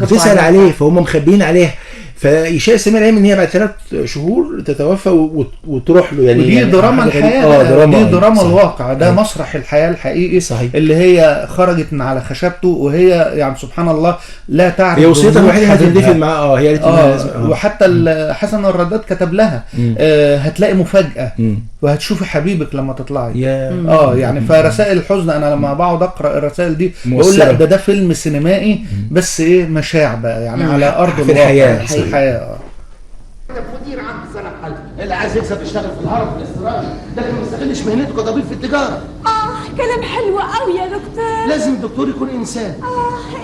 بتسال عليه، فهم مخبيين عليها. فيشاء سمير غانم ان هي بعد 3 شهور تتوفى وتروح له. يعني
ودي
يعني
دراما الحياة، دي دراما الواقع، ده مسرح الحياة الحقيقي. صحيح. اللي هي خرجت من على خشبته وهي يعني سبحان الله لا تعرف.
هي وصيتها الوحيدة هتندفن معاه. هي قالت
وحتى حسن الرداد كتب لها هتلاقي مفاجاة وهتشوفي حبيبك لما تطلعي. يعني فرسائل الحزن، انا لما بقعد اقرا الرسائل دي بقول لا ده فيلم سينمائي بس ايه مشاع بقى يعني على ارض
في الحياة.
في الحياة.
مدير عام في سنة بحالها اللي عايز يكسب يشتغل في الهرم في الاستراحة، لكن ما يستغلش مهنته كطبيب في التجارة.
كلام حلو قوي يا دكتور.
لازم الدكتور يكون انسان.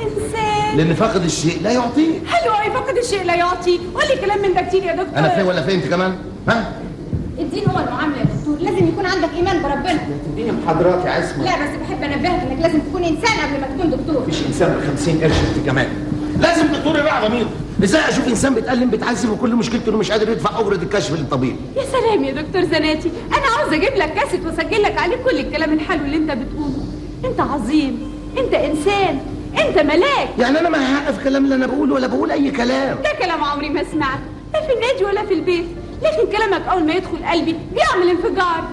انسان،
لان فاقد الشيء لا يعطيه.
حلو قوي، فاقد الشيء لا يعطيه. قول لي كلام من ده كتير يا دكتور.
انا فين ولا فين انت كمان؟ ها؟
الدين هو المعاملة يا دكتور، لازم يكون عندك ايمان بربنا.
تديني محاضرات يا عصمت.
لا بس بحب انبهك انك لازم تكون انسان قبل ما تكون دكتور.
مفيش انسان ب 50 قرش انت كمان. لازم دكتور يراعي ضميره. ازاي اشوف انسان بيتألم بيتعذب وكل مشكلته انه مش قادر يدفع اجره الكشف للطبيب؟
يا سلام يا دكتور زناتي، انا عاوز اجيب لك كاسيت واسجل لك عليه كل الكلام الحلو اللي انت بتقوله. انت عظيم، انت انسان، انت ملاك.
يعني انا ما هحقق في الكلام اللي انا بقوله ولا بقول اي كلام؟
ده كلام عمري ما سمعته، لا في النادي ولا في البيت، لكن كلامك اول ما يدخل قلبي بيعمل انفجار.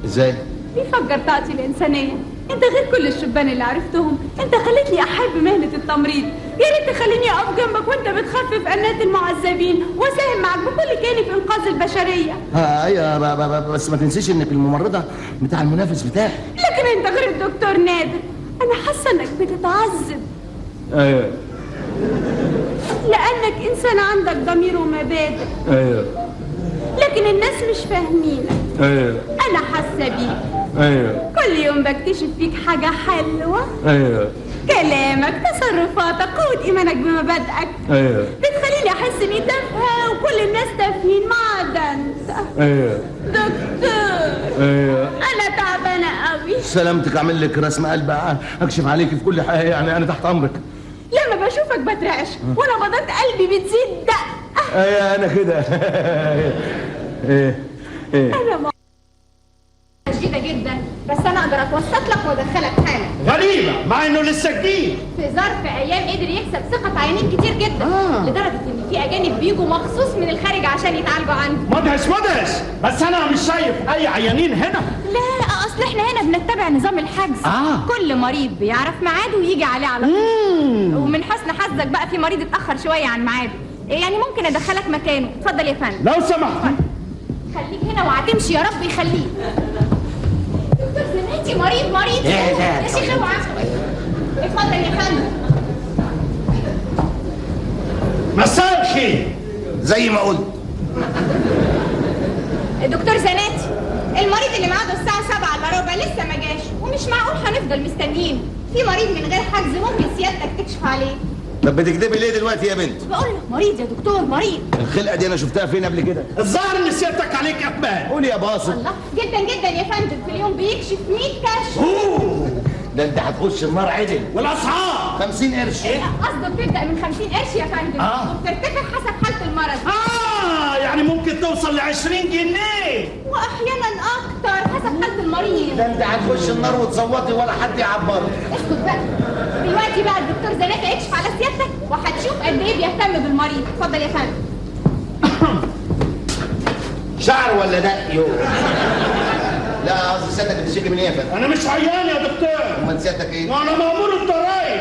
ازاي؟
بيفجر طاقتي الانسانية. انت غير كل الشبان اللي عرفتهم، انت خليتني احب مهنة التمريض. يا ريت تخليني اقف جنبك وانت بتخفف انات المعذبين، واساهم معاك بكل كاني في انقاذ البشرية.
ايوه بس ما تنسيش انك الممرضة بتاع المنافس بتاعي.
لكن انت غير الدكتور نادر، انا حاسه انك بتتعذب.
ايوه،
لانك انسان عندك ضمير ومبادئ.
ايوه،
لكن الناس مش فاهمينك.
ايوه،
انا حاسه بيك.
ايوه،
كل يوم بكتشف فيك حاجة حلوة.
ايوه،
كلامك، تصرفاتك، قوة ايمانك بمبادئك.
ايوه،
بتخليني احس اني تافهة وكل الناس تافهين ما عدا انت.
ايوه
دكتور.
ايوه،
انا تعبانة قوي.
سلامتك، اعمل لك رسم قلب، اكشف عليك في كل حاجة، يعني انا تحت امرك.
لما بشوفك بترعش ونبضات قلبي بتزيد دق.
ايوه انا كده. ايه ايه
انا
شديدة جدا، بس انا اقدر اتوسط لك وادخلك حالا.
غريبة مع انه لسه جديد.
في ظرف ايام قدر يكسب ثقة عيانين كتير جدا، لدرجة ان في اجانب بيجوا مخصوص من الخارج عشان يتعالجوا عنده.
مدهش مدهش، بس انا مش شايف اي عيانين هنا.
لا اصل احنا هنا بنتبع نظام الحجز. كل مريض بيعرف ميعاده ويجي عليه على طول. ومن حسن حظك بقى في مريض اتاخر شوية عن ميعاده، يعني ممكن ادخلك مكانه. اتفضل يا فندم.
لو سمحت
خليك هنا وهتمشي، يا رب يخليك. دكتور زناتي مريض مريض. يا شيخ اوعى. اتفضل يا فندم.
مساء الخير. زي ما قلت
دكتور زناتي، المريض اللي ميعاده الساعة 6:45 لسه ما جاش، ومش معقول هنفضل مستنيين. في مريض من غير حجز ممكن سيادتك تكشف عليه.
طب بتكدبي ليه دلوقتي يا بنت؟
بقول لك مريض يا دكتور، مريض.
الخلقة دي انا شفتها فين قبل كده؟
الظاهر ان سيادتك عليك اقبال.
قول يا باسط.
الله جدا جدا يا فندم، في اليوم بيكشف 100 كشف.
ده انت هتخش النار عدل.
والاسعار
50 قرش.
ايه قصدك؟ بتبدا من 50 قرش يا فندم. وبترتفع حسب حاله المرض.
يعني ممكن توصل ل 20 جنيه
واحيانا اكتر حسب حاله المريض.
ده انت هتخش النار وتصوتي ولا حد يعبرك.
اسكت بقى. دلوقتي بقى الدكتور زناتي هيكشف على سيادتك وهتشوف قد ايه بيهتم بالمريض. اتفضل يا فندم.
شعر ولا دق؟ لا قصدي سيادتك بتشتكي من ايه يا فندم؟
انا مش عيان يا دكتور.
امال سيادتك ايه؟
انا مأمور الضرايب.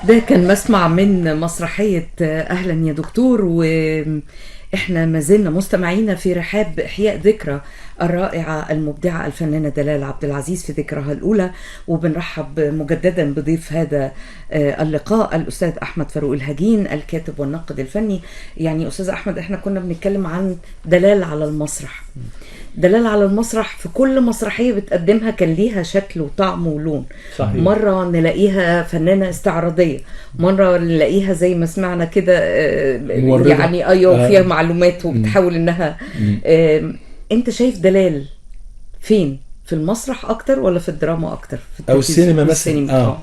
ده كان مسمع من مسرحية أهلا يا دكتور، وإحنا ما زلنا مستمعين في رحاب إحياء ذكرى الرائعة المبدعة الفنانة دلال عبد العزيز في ذكرها الأولى، وبنرحب مجددا بضيف هذا اللقاء الأستاذ أحمد فاروق الهجين الكاتب والناقد الفني. يعني أستاذ أحمد، إحنا كنا بنتكلم عن دلال على المسرح. دلال على المسرح في كل مسرحية بتقدمها كان ليها شكل وطعم ولون.
صحيح.
مرة نلاقيها فنانة استعراضية، مرة نلاقيها زي ما سمعنا كده يعني أيوة فيها معلومات وبتحاول إنها أنت شايف دلال فين؟ في المسرح أكتر ولا في الدراما أكتر؟ في
أو السينما مثلا؟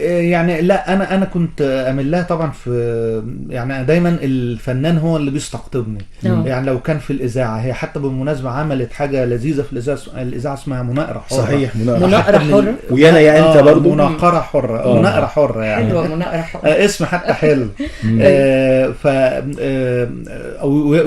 يعني لا، أنا كنت أميل لها طبعا في، يعني دايما الفنان هو اللي بيستقطبني. يعني لو كان في الإذاعة، هي حتى بالمناسبة عملت حاجة لذيذة في الإذاعة اسمها مناقرة حرة.
صحيح،
مناقرة حرة.
ويانا يا أنت برضو
مناقرة حرة. مناقرة حرة يعني
حلوة، مناقرة حرة
اسم حتى حلو. ف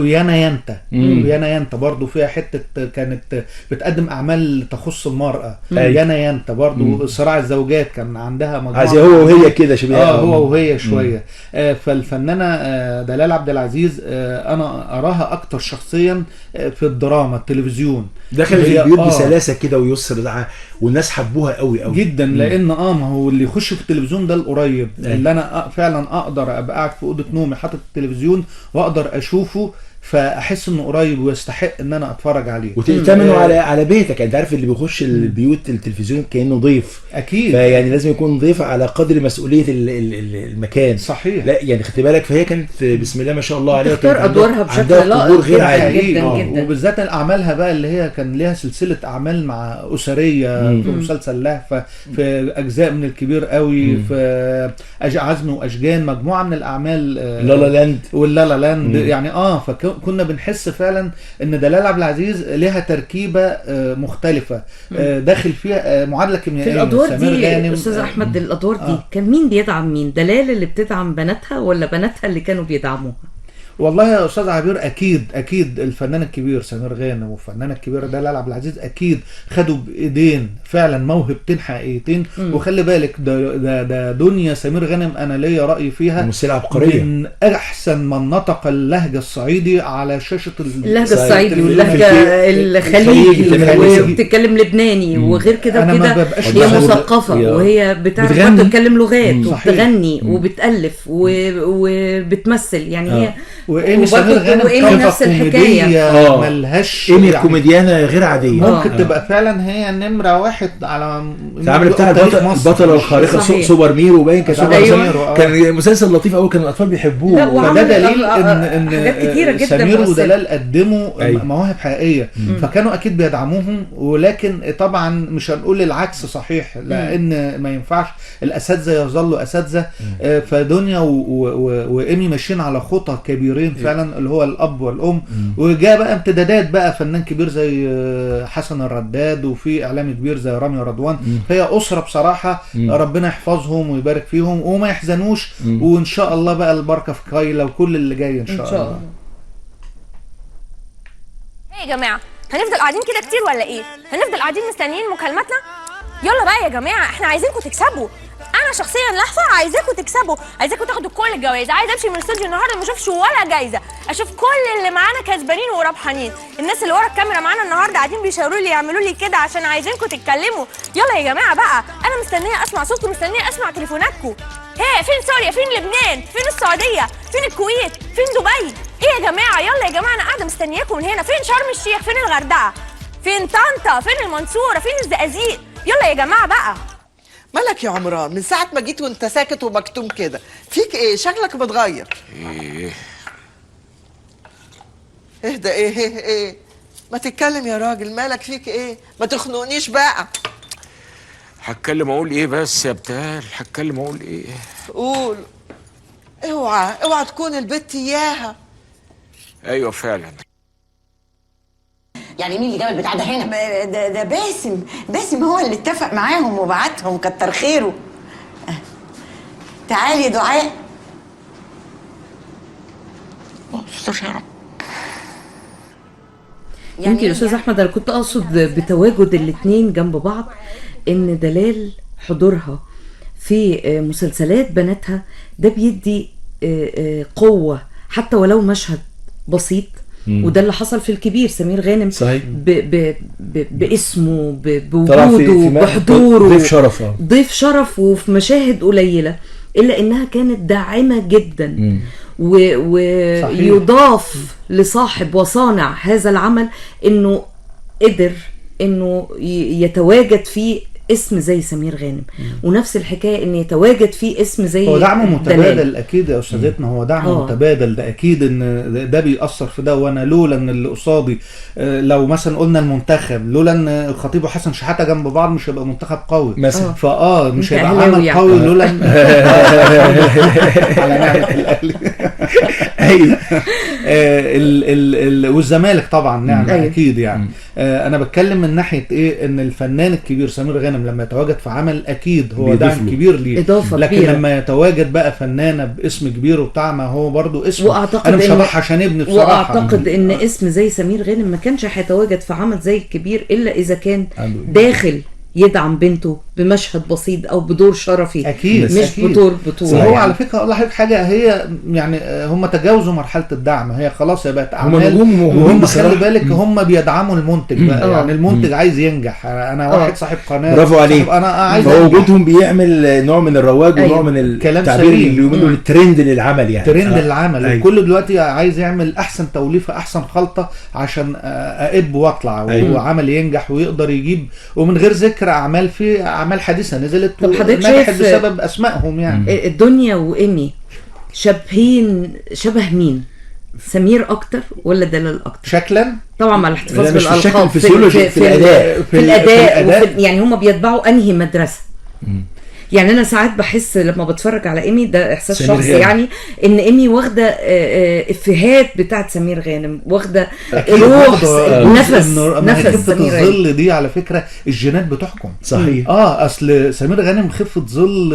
ويانا يا أنت، ويانا يا أنت برضو فيها حتة كانت بتقدم أعمال تخص المرأة. يانا يا أنت برضو صراع الزوجات كان عندها مجموعة
هو وهي كده شبيه،
هو وهي شوية. فالفنانة دلال عبد العزيز أنا أراها أكتر شخصيا في الدراما التلفزيون،
دخلت البيوت بسلاسة كده ويسر، والناس حبوها قوي قوي
جدا. لأن ما هو اللي يخش في التلفزيون ده القريب، اللي أنا فعلا أقدر أبقى قاعد في أوضة نومي حاطط التلفزيون وأقدر أشوفه، فاحس انه قريب ويستحق ان انا اتفرج عليه.
وتأتمنه على بيتك. انت عارف اللي بيخش البيوت التلفزيون كانه ضيف،
اكيد،
فيعني لازم يكون ضيف على قدر مسؤولية المكان.
صحيح.
لا يعني خدت بالك، فهي كانت بسم الله ما شاء الله عليها،
تختار ادوارها بشكل لائق
غير عادي
جدا جدا.
وبالذات اعمالها بقى اللي هي كان ليها سلسلة اعمال مع اسرية في مسلسل لهفة، في اجزاء من الكبير قوي، في عزم واشجان، مجموعة من الاعمال،
لالا لاند
واللالا لاند. يعني كنا بنحس فعلا ان دلال عبد العزيز لها تركيبه مختلفة داخل فيها معادلة كيميائية
في الادوار دي. استاذ احمد، الادوار دي كان مين بيدعم مين؟ دلال اللي بتدعم بناتها ولا بناتها اللي كانوا بيدعموها؟
والله يا استاذ عبير، اكيد اكيد الفنان الكبير سمير غانم والفنان الكبير دلال عبد العزيز اكيد خدوا بايدين فعلا موهبتين حقيقيتين. وخلي بالك ده دنيا سمير غانم انا ليا راي فيها،
ممثلة عبقرية،
من احسن من نطق اللهجة الصعيدي على شاشة
اللهجة الصعيدي واللهجه الخليجي، وبتتكلم لبناني وغير كده وكده. هي مثقفة وهي بتعرف تتكلم لغات وبتغني وبتالف وبتمثل، يعني هي
وإيمي سمير غانم
نفس الحكاية،
ملهاش
إيمي الكوميديانه غير عادية،
ممكن تبقى فعلا هي نمره واحد على
عامل بتاع البطلة الخارقة سوبر ميرو، باين كان سوبر ميرو، كان مسلسل لطيف قوي، كان الاطفال بيحبوه.
فده دليل ان سمير ودلال قدموا مواهب حقيقية، فكانوا اكيد بيدعموهم. ولكن طبعا مش هنقول العكس صحيح، لان ما ينفعش الاساتذة يظلوا اساتذة. فدنيا وايمي ماشيين على خطى كبيرين فعلا، اللي هو الاب والام. وجاء بقى امتدادات بقى فنان كبير زي حسن الرداد، وفي اعلامي كبير زي رامي رضوان. فهي اسره بصراحة ربنا يحفظهم ويبارك فيهم وما يحزنوش، وان شاء الله بقى البركة في كايلا وكل اللي جاي ان شاء الله.
ايه يا جماعة، هنفضل قاعدين كده كتير ولا ايه؟ هنفضل قاعدين مستنيين مكالماتنا؟ يلا بقى يا جماعة، احنا عايزينكم تكسبوا. انا شخصيا لهفة عايزاكم تكسبوا، عايزاكم تاخدوا كل الجوائز، عايزه امشي من الاستوديو النهارده ما اشوفش ولا جايزة، اشوف كل اللي معانا كسبانين وربحانين. الناس اللي ورا الكاميرا معانا النهارده قاعدين بيشاوروا لي، يعملوا لي كده عشان عايزينكم تتكلموا. يلا يا جماعة بقى، انا مستنيه اسمع صوتكم، مستنيه اسمع تليفوناتكم. ها، فين سوريا؟ فين لبنان؟ فين السعودية؟ فين الكويت؟ فين دبي؟ ايه يا جماعة؟ يلا يا جماعة، انا قاعدة مستنياكم من هنا. فين شرم الشيخ؟ فين الغردقه؟ فين طنطا؟ فين المنصورة؟ فين الزقازيق؟ يلا يا جماعة بقى.
مالك يا عمران؟ من ساعة ما جيت وانت ساكت ومكتوم كده، فيك ايه؟ شكلك متغير.
ايه
اهدى، ايه ايه ايه؟ ما تتكلم يا راجل، مالك فيك ايه؟ ما تخنقنيش بقى.
هتكلم اقول ايه بس يا بتال؟ هتكلم اقول ايه؟
قول. اوعى اوعى تكون البت اياها.
ايوه فعلا.
يعني مين اللي جاب البتاع ده هنا؟ ده باسم، باسم هو اللي اتفق معاهم وبعتهم، كتر خيره. تعالي يا دعاء.
استر يا رب.
يمكن يا استاذ احمد انا كنت اقصد بتواجد الاثنين جنب بعض ان دلال حضورها في مسلسلات بناتها ده بيدي قوة حتى ولو مشهد بسيط. وده اللي حصل في الكبير، سمير غانم
صحيح.
ب ب ب باسمه بوجوده بحضوره،
ضيف شرف،
ضيف شرف، وفي مشاهد قليله الا انها كانت داعمه جدا. ويضاف لصاحب وصانع هذا العمل انه قدر انه يتواجد فيه اسم زي سمير غانم. ونفس الحكاية ان يتواجد فيه اسم زي
هو دعم متبادل اكيد يا استاذتنا، هو دعم متبادل، ده اكيد ان ده بيأثر في ده. وانا لولا ان اللي قصادي، لو مثلا قلنا المنتخب، لولا ان الخطيب وحسن شحاته جنب بعض مش هيبقى منتخب قوي
مثلا،
مش هيبقى عمل يعني قوي لولا على نعمه الاهلي. ايوه والزمالك طبعا نعمه اكيد يعني. انا بتكلم من ناحية ايه، ان الفنان الكبير سمير غانم لما يتواجد في عمل اكيد هو دعم كبير ليه، لكن كبيرة. لما يتواجد بقى فنانة باسم كبير وبتاع، ما هو برضو اسمه، انا مش هضحي عشان ابني بصراحة.
واعتقد ان اسم زي سمير غانم ما كانش هيتواجد في عمل زي الكبير الا اذا كان داخل يدعم بنته بمشهد بسيط او بدور شرفي،
اكيد
مش
أكيد.
بدور بطوله.
وهو على فكرة اقول لحضرتك حاجة، هي يعني هم تجاوزوا مرحلة الدعم، هي خلاص هي بقت اعمال، وهم خلي بالك هم بيدعموا المنتج بقى. يعني المنتج عايز ينجح، انا واحد صاحب قناة،
برافو عليك،
انا عايز،
وجودهم بيعمل نوع من الرواج ونوع من التعبير اللي بيقولوا الترند للعمل، يعني
ترند للعمل. الكل دلوقتي عايز يعمل احسن توليفة، احسن خلطه، عشان اقب واطلع وعمل ينجح ويقدر يجيب، ومن غير ذكر اعمال، في اعمال حديثه نزلت ونجحت بسبب اسمائهم. يعني
الدنيا وإيمي شبهين، شبه مين؟ سمير اكتر ولا دلال اكتر
شكلا؟
طبعا مع الاحتفاظ بالالقاب،
في الاداء،
في الاداء، يعني هما بيتبعوا انهي مدرسه؟ يعني انا ساعات بحس لما بتفرج على ايمي، ده احساس شخصي يعني، ان ايمي واخده افيهات بتاعت سمير غانم، واخده روح نفس
خفه الظل دي. على فكرة الجينات بتحكم.
صحيح.
اصل سمير غانم خفه ظل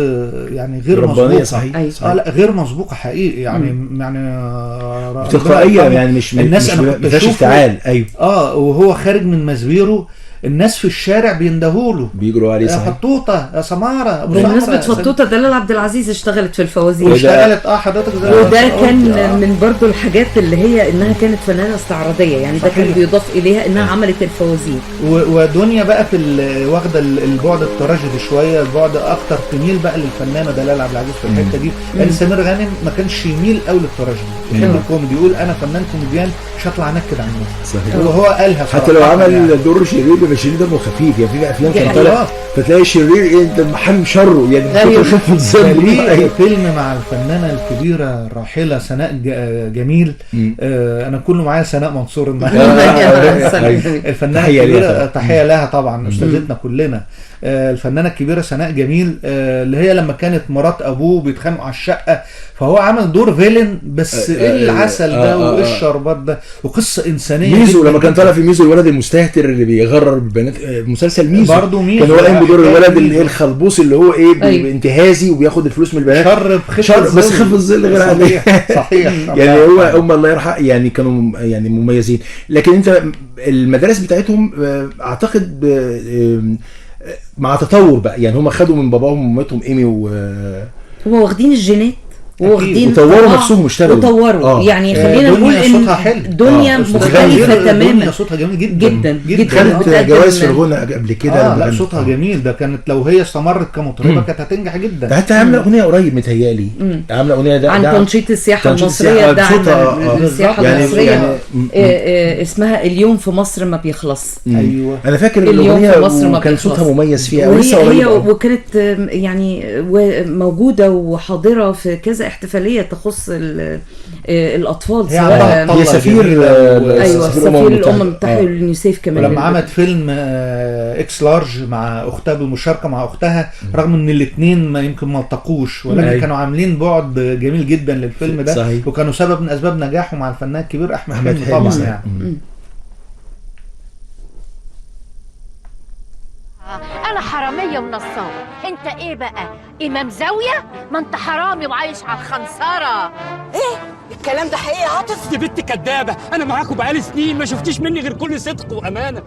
يعني غير مسبوقة.
صحيح.
أيوة. لا غير مسبوقة حقيقي يعني، يعني
تلقائية يعني، مش
الناس
مش
انا كنت
افتعال. ايوه
وهو خارج من مزبيره الناس في الشارع بيندهوله،
بيجروا عليه.
يا فطوطه، يا سماره.
بمناسبة فطوطه، دلال عبد العزيز اشتغلت في الفوازير،
واشتغلت حضرتك زي
وده كان من برضو الحاجات اللي هي انها كانت فنانة استعراضيه يعني. ده كان بيضاف اليها انها عملت الفوازير.
ودنيا بقى في واخده البعد التراجيدي شوية، البعد اكتر تميل بقى للفنانه دلال عبد العزيز في الحتة دي، لان سمير غانم ما كانش يميل قوي للتراجيدي، يحب الكوميدي، يقول انا فنان كوميديان مش هطلع انكد على الناس. وهو قالها
حتى لو عمل يعني دور شرير بيبقى شرير دمه خفيف يعني. في افلام كان طالع فتلاقي شرير ايه ده محل شره يعني، كنت الظل.
فيلم مع الفنانة الكبيرة الراحلة سناء جميل، انا كله معايا سناء منصور النهارده، الفنانة الكبيرة، تحية لها طبعا، استاذتنا كلنا، الفنانة الكبيرة سناء جميل، اللي هي لما كانت مرات ابوه بيتخانقوا على الشقة، فهو عمل دور villain، بس ايه العسل ده وايه الشربات ده، وقصة انسانيه.
ميزو لما كان طالع في ميزو الولد المستهتر اللي بيغرر بالبنات، مسلسل ميزو
برضه ميزو
كان هو قايم بدور الولد اللي الخلبوس اللي هو ايه انتهازي وبياخد الفلوس من البنات،
شر
بس خف الظل غير عادي.
صحيح.
يعني هو هم الله يرحم يعني كانوا يعني مميزين. لكن انت المدارس بتاعتهم اعتقد مع تطور بقى يعني، هم خدوا من باباهم ومامتهم ايمي
هم واخدين الجينات واخدين
وطوروا نفسهم، اشتغلوا
وطوروا. يعني خلينا نقول ان دنيا مختلفة تماما.
دنيا صوتها جميل جدا
جدا جدا،
خدت جوائز في الغنى قبل كده.
لا صوتها جميل، ده كانت لو هي استمرت كمطربه كانت هتنجح جدا.
حتى عامله اغنية قريب متهيألي، عامله اغنية ده
عن تنشيط السياحة المصرية، دعم السياحة المصرية، اسمها اليوم في مصر ما بيخلص.
ايوه انا فاكر الاغنية وكان صوتها مميز فيها،
وهي وكانت يعني موجودة وحاضره في كذا احتفالية تخص الاطفال،
سواء هي سفير،
ايوه سفير الامم المتحدة واليونيسيف كمان.
ولما عملت فيلم اكس لارج مع اختها، بالمشاركة مع اختها، رغم ان الاثنين ما يمكن ما التقوش، ولكن كانوا عاملين بعد جميل جدا للفيلم ده.
صحيح.
وكانوا سبب من اسباب نجاحه مع الفنان الكبير احمد حلمي طبعا يعني.
أنا حرامية ونصابة، أنت إيه بقى؟ إمام زاوية؟ ما أنت حرامي وعايش على الخنصرة.
إيه؟
الكلام ده حقيقي يا عاطف؟
دي بنت كدابه، انا معاكم بقالي سنين ما شفتيش مني غير كل صدق وامانه.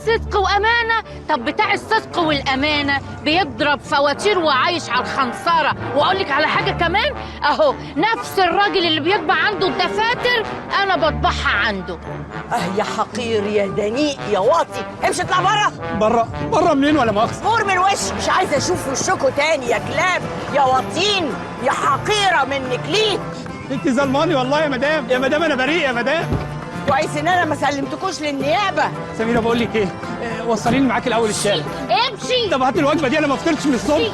صدق وامانه؟ طب بتاع الصدق والامانة بيضرب فواتير وعايش على الخنصره. واقول لك على حاجة كمان، اهو نفس الراجل اللي بيطبع عنده الدفاتر انا بطبعها عنده.
اه يا حقير يا دنيء يا واطي، امشي اطلع بره.
بره؟ بره منين ولا مؤاخذة؟
فور من وشي، مش عايزه اشوف وشكوا تاني يا كلاب يا واطين يا حقيرة منك ليه.
انت ظلماني والله يا مدام، يا مدام انا بريء يا مدام.
كويس ان انا ما سلمتكوش للنيابه.
سميرة بقول لك ايه، وصليني معاك الاول الشارع.
امشي.
طب هات الوجبة دي، انا ما فطرتش من الصبح.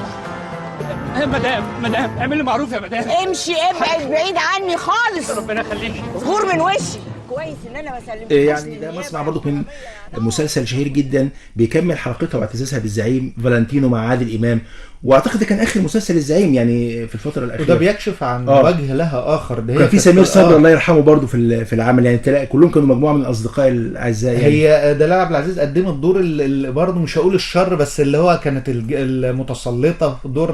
مدام مدام اعملي معروف يا مدام.
امشي ابعد بعيد عني خالص.
ربنا يخليكي.
غور من وشي. كويس ان انا ما سلمتكوش.
يعني ده مصنع برضو من مسلسل شهير جدا بيكمل حلقتها واعتزازها بالزعيم فالنتينو مع عادل امام، واعتقد ده كان اخر مسلسل الزعيم يعني في الفترة الاخيرة.
وده بيكشف عن وجه لها اخر. ده
كان في سمير صبري الله يرحمه برضو في العمل، يعني كلهم كانوا مجموعة من الاصدقاء الاعزاء. يعني
هي دلال عبد العزيز قدمت دور برضو مش هقول الشر، بس اللي هو كانت المتسلطه في دور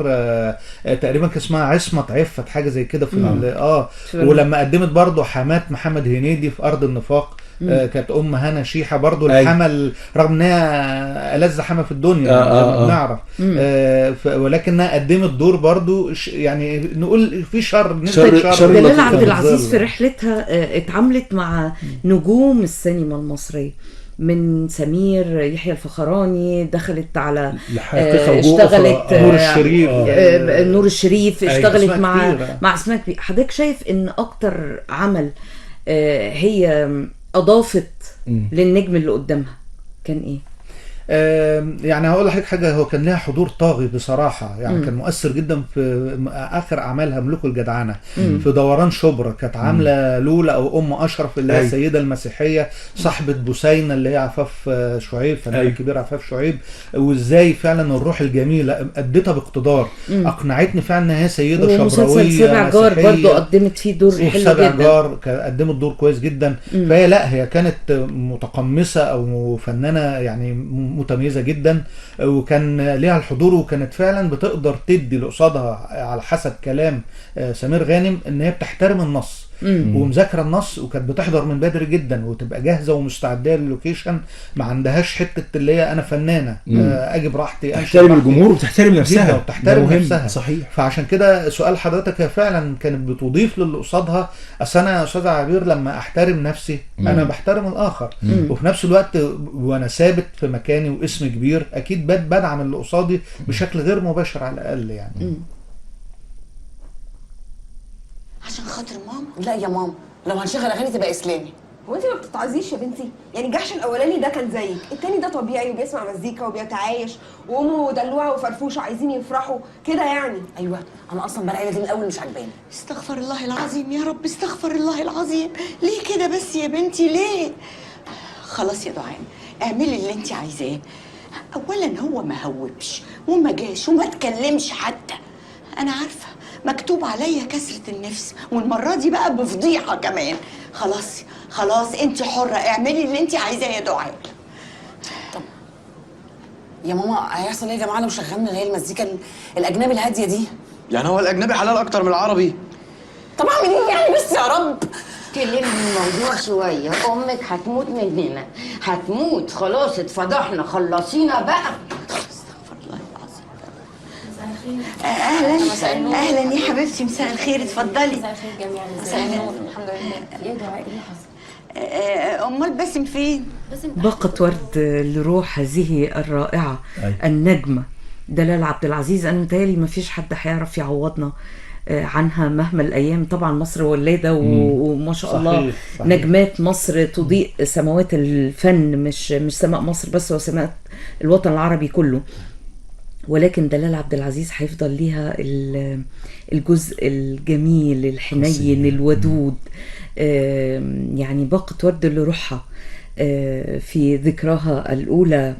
تقريبا كان اسمها عصمت عفت حاجة زي كده في ولما قدمت برضو حمات محمد هنيدي في ارض النفاق، كانت ام هنا شيحه برضو الحمل، رغم انها ألذ حما في الدنيا بنعرف، ولكنها قدمت دور برضو يعني نقول في شر.
شر. دلال عبد العزيز في رحلتها اتعاملت مع نجوم السينما المصرية، من سمير، يحيى الفخراني، دخلت على اشتغلت
نور الشريف،
نور الشريف، اشتغلت مع اسماء كبير. حضرتك شايف ان اكتر عمل هي اضافت للنجم اللي قدامها كان ايه؟
يعني هقول لحضرتك حاجة، هو كان لها حضور طاغي بصراحة، يعني كان مؤثر جدا في اخر اعمالها ملوك الجدعنه، في دوران شبرا كانت عامله لولا او ام اشرف اللي هي السيدة المسيحية صاحبه بوسينه اللي هي عفاف شعيب، فنان الكبير عفاف شعيب، وازاي فعلا الروح الجميلة اديتها باقتدار، اقنعتني فعلا ان هي سيده شبراويه.
سبع جار برضو قدمت فيه دور حلو جدا،
سبع جار قدمت دور كويس جدا. فهي لا، هي كانت متقمصه او فنانة يعني متميزة جدا، وكان ليها الحضور، وكانت فعلا بتقدر تدي لقصادها على حسب كلام سمير غانم ان هي بتحترم النص ومذاكره النص، وكانت بتحضر من بدري جدا وتبقى جاهزة ومستعده لل location، ما عندهاش حتة اللي هي انا فنانة اجي براحتي،
تحترم الجمهور وبتحترم نفسها،
وبتحترم نفسها.
صحيح.
فعشان كده سؤال حضرتك هي فعلا كانت بتضيف للي قصادها. اصل انا يا استاذ عبير لما احترم نفسي انا بحترم الاخر، وفي نفس الوقت وانا ثابت في مكاني واسم كبير اكيد بدعم اللي قصادي بشكل غير مباشر على الاقل يعني.
عشان خاطر ماما؟
لا يا ماما، لو هنشغل اغاني تبقى اسلامي.
هو انت ما بتتعظيش يا بنتي؟ يعني الجحش الاولاني ده كان زيك، التاني ده طبيعي وبيسمع مزيكا وبيتعايش، وامه دلوعه وفرفوشه عايزين يفرحوا كده يعني.
ايوه انا اصلا بقى العيلة دي من الاول مش عجباني.
استغفر الله العظيم يا رب، استغفر الله العظيم. ليه كده بس يا بنتي ليه؟ خلاص يا دعاء اعملي اللي انت عايزاه. اولا هو ما هوبش وما جاش وما اتكلمش حتى، انا عارفه مكتوب عليا كسرة النفس، والمرة دي بقى بفضيحة كمان. خلاص خلاص انت حرة، اعملي اللي انت عايزاه يا دعاء.
طب يا ماما هيحصل ايه يا جماعة لو شغلنا اللي هي المزيكا الأجنبي الهادية دي؟
يعني هو الأجنبي حلال أكتر من العربي؟
طب أعمل ايه يعني بس يا رب؟
كلمني الموضوع شوية، أمك هتموت مننا، هتموت خلاص، اتفضحنا، خلصينا بقى.
اهلا اهلا يا حبيبتي، مساء الخير، اتفضلي.
مساء الخير جميعا.
مساء النور.
الحمد لله. يا دعاء ايه اللي حصل؟
امال باسم فين؟
باقة ورد لروح هذه الرائعة. النجمة دلال عبد العزيز. انا متهيألي ما فيش حد هيعرف يعوضنا عنها مهما الايام. طبعا مصر ولاده وما شاء الله. صحيح. نجمات مصر تضيء سماوات الفن، مش سماء مصر بس، وسماء الوطن العربي كله. ولكن دلال عبد العزيز هيفضل ليها الجزء الجميل الحنين الودود، يعني باقة ورد لروحها في ذكراها الأولى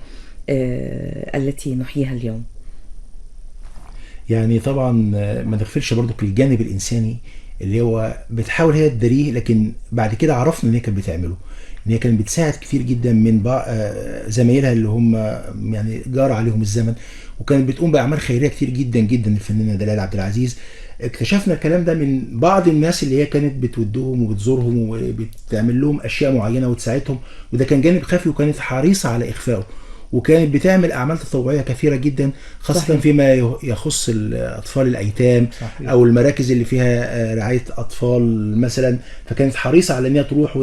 التي نحييها اليوم.
يعني طبعا ما نغفلش برضو الجانب الإنساني اللي هو بتحاول هي تداريه، لكن بعد كده عرفنا ان هي كانت بتعمله، ان هي كانت بتساعد كتير جدا من زمايلها اللي هم يعني جار عليهم الزمن، وكانت بتقوم باعمال خيرية كتير جدا جدا. الفنانة دلال عبد العزيز اكتشفنا الكلام ده من بعض الناس اللي هي كانت بتودهم وبتزورهم وبتعمل لهم اشياء معينة وتساعدهم، وده كان جانب خفي وكانت حريصة على اخفائه، وكانت بتعمل اعمال تطوعية كثيرة جدا، خاصة صحيح. فيما يخص الاطفال الايتام. صحيح. او المراكز اللي فيها رعاية اطفال مثلا، فكانت حريصة على انها تروح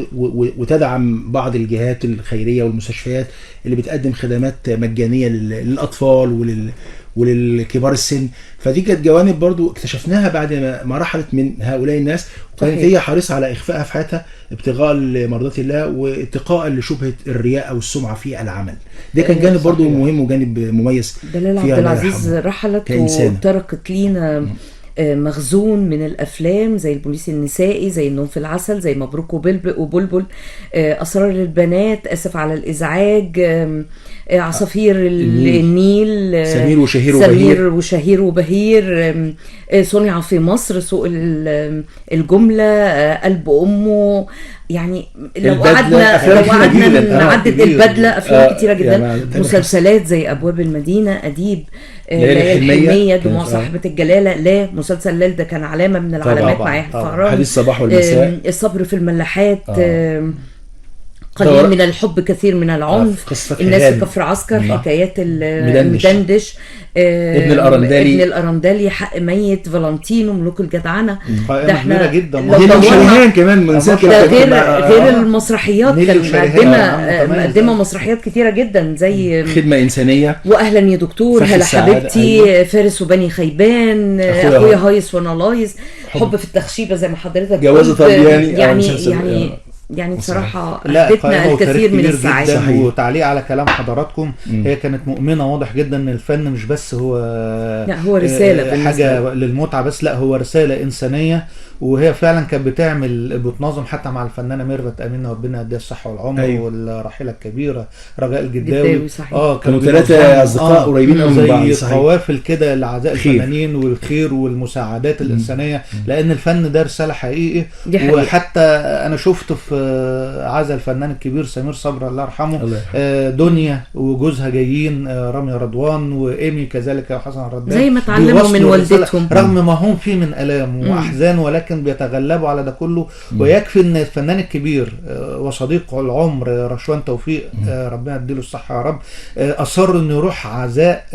وتدعم بعض الجهات الخيرية والمستشفيات اللي بتقدم خدمات مجانية للاطفال وللكبار السن. فدي كانت جوانب برضو اكتشفناها بعد ما رحلت من هؤلاء الناس، وكانت هي حريصة على إخفائها في حياتها ابتغاء لمرضات الله واتقاء لشبهة الرياء أو السمعة في العمل. ده كان جانب برضو مهم وجانب مميز.
دلال عبد العزيز رحلت وتركت لينا مخزون من الأفلام زي البوليس النسائي، زي النوم في العسل، زي مبروك وبلبل، أسرار البنات، أسف على الإزعاج، عصافير النيل،
سمير وشهير
وبهير، سمير وشهير وبهير، صنع في مصر، سوق الجملة، قلب أمه. يعني لو قعدنا نعدد البدلة، أفلام كتيرة جدا، يعني مسلسلات زي أبواب المدينة، أديب، ليالي الحلمية، دموع صاحبة الجلالة، لا مسلسل ليل ده كان علامة من العلامات مع يحيى الفخراني،
حديث الصباح والمساء،
الصبر في الملاحات، قليل من الحب كثير من العنف، الناس في كفر عسكر، حكايات المدندش،
ابن الأرندالي، حق ميت، فالنتينو، ملوك الجدعنة.
ده احنا جدا
وشريهان كمان من
غير المسرحيات، كان مقدمة مسرحيات كتيرة جدا زي
خدمة إنسانية،
وأهلا يا دكتور، هلا حبيبتي، فارس وبني خيبان، أخويا هايص وأنا لايص، حب في التخشيبة زي ما حضرتك،
جوازة طلياني،
يعني بصراحة أهدتنا الكثير من السعادة.
وتعليق على كلام حضراتكم، هي كانت مؤمنة واضح جدا ان الفن مش بس هو،
لا هو رسالة،
حاجة للمتعة بس، لا هو رسالة إنسانية. وهي فعلا كانت بتعمل بتنظم حتى مع الفنانة ميرفت أمين، ربنا يديها الصحة والعمر، أيوة. والراحلة الكبيرة رجاء الجداوي،
كانوا 3 أصدقاء قريبين من بعض،
زي قوافل كده لعزاء الفنانين والخير والمساعدات الإنسانية، لأن الفن ده رسالة حقيقي. وحتى أنا شفت في عزا الفنان الكبير سمير صبري الله يرحمه، دنيا وجوزها جايين، رامي رضوان وإيمي كذلك وحسن الرداد،
زي ما اتعلموا من والدتهم
رغم ما هم فيه من آلام وأحزان، ولكن بيتغلبوا على ده كله. ويكفي ان الفنان الكبير وصديق العمر رشوان توفيق، ربنا يديله الصحة يا رب، اصر انه يروح عزاء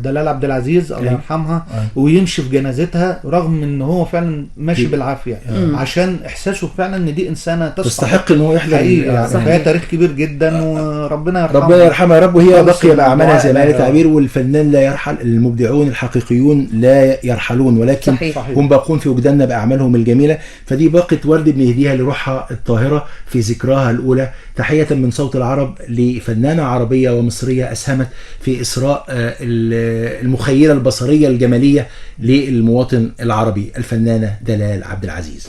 دلال عبد العزيز الله يرحمها، ويمشي في جنازتها رغم ان هو فعلا ماشي بالعافية، عشان احساسه فعلا ان دي انسانه
تستحق ان هو يحضر
يعني. فهي تاريخ كبير جدا، وربنا يرحمها،
ربنا يرحمها يا رب. وهي باقية باعمالها زي ما قال تعبير، والفنان لا يرحل، المبدعون الحقيقيون لا يرحلون، ولكن صحيح. هم باقون في وجداننا بأعمالهم الجميلة. فدي باقة ورد بنهديها لروحها الطاهرة في ذكراها الأولى. تحية من صوت العرب لفنانة عربية ومصرية أسهمت في إسراء المخيلة البصرية الجمالية للمواطن العربي، الفنانة دلال عبد العزيز.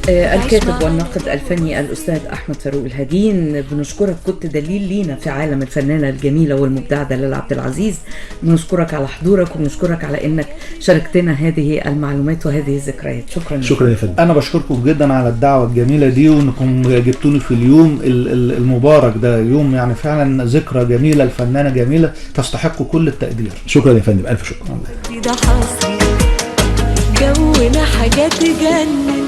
الكاتب والناقد الفني الأستاذ أحمد فاروق الهجين، بنشكرك، كنت دليل لينا في عالم الفنانة الجميلة والمبدعة دلال عبد العزيز. بنشكرك على حضورك، وبنشكرك على أنك شاركتنا هذه المعلومات وهذه الذكريات. شكرا.
شكرا يا فندم.
أنا بشكركم جدا على الدعوة الجميلة دي، وأنكم جبتوني في اليوم المبارك ده، يوم يعني فعلا ذكرى جميلة، الفنانة جميلة تستحق كل التقدير.
شكرا يا فندم، ألف شكر.
ده حصري جونا حاجات تجنن،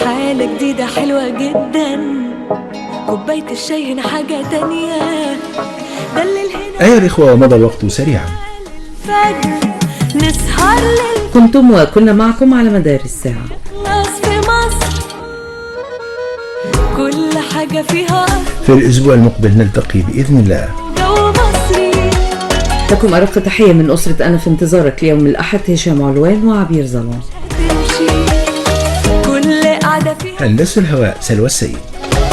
حالة جديدة حلوة جدا، كوباية الشاي هنا حاجة تانية، دلل هنا.
أيها الإخوة، مضى الوقت سريعا.
نسهر
كنتم وكنا معكم على مدار الساعة.
في مصر كل حاجة فيها.
في الأسبوع المقبل نلتقي بإذن الله.
لكم أرق تحية من أسرة أنا في انتظارك ليوم الأحد، هشام علوان وعبير زلون.
هندسة الهواء سلوى السيد،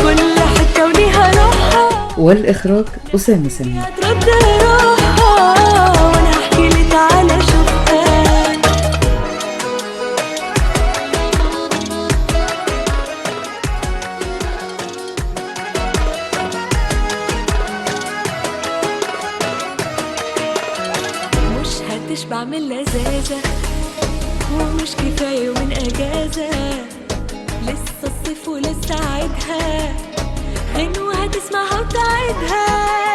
كل حتة وليها روحها،
والإخراج أسامة سمير.
ترد روحها وأنا هحكي لك على شوفها. مش هتشبع من لذاذة، ومش كفاية من أجازة، لسه الصيف ولسه عيدها غير تسمعها وتعيدها.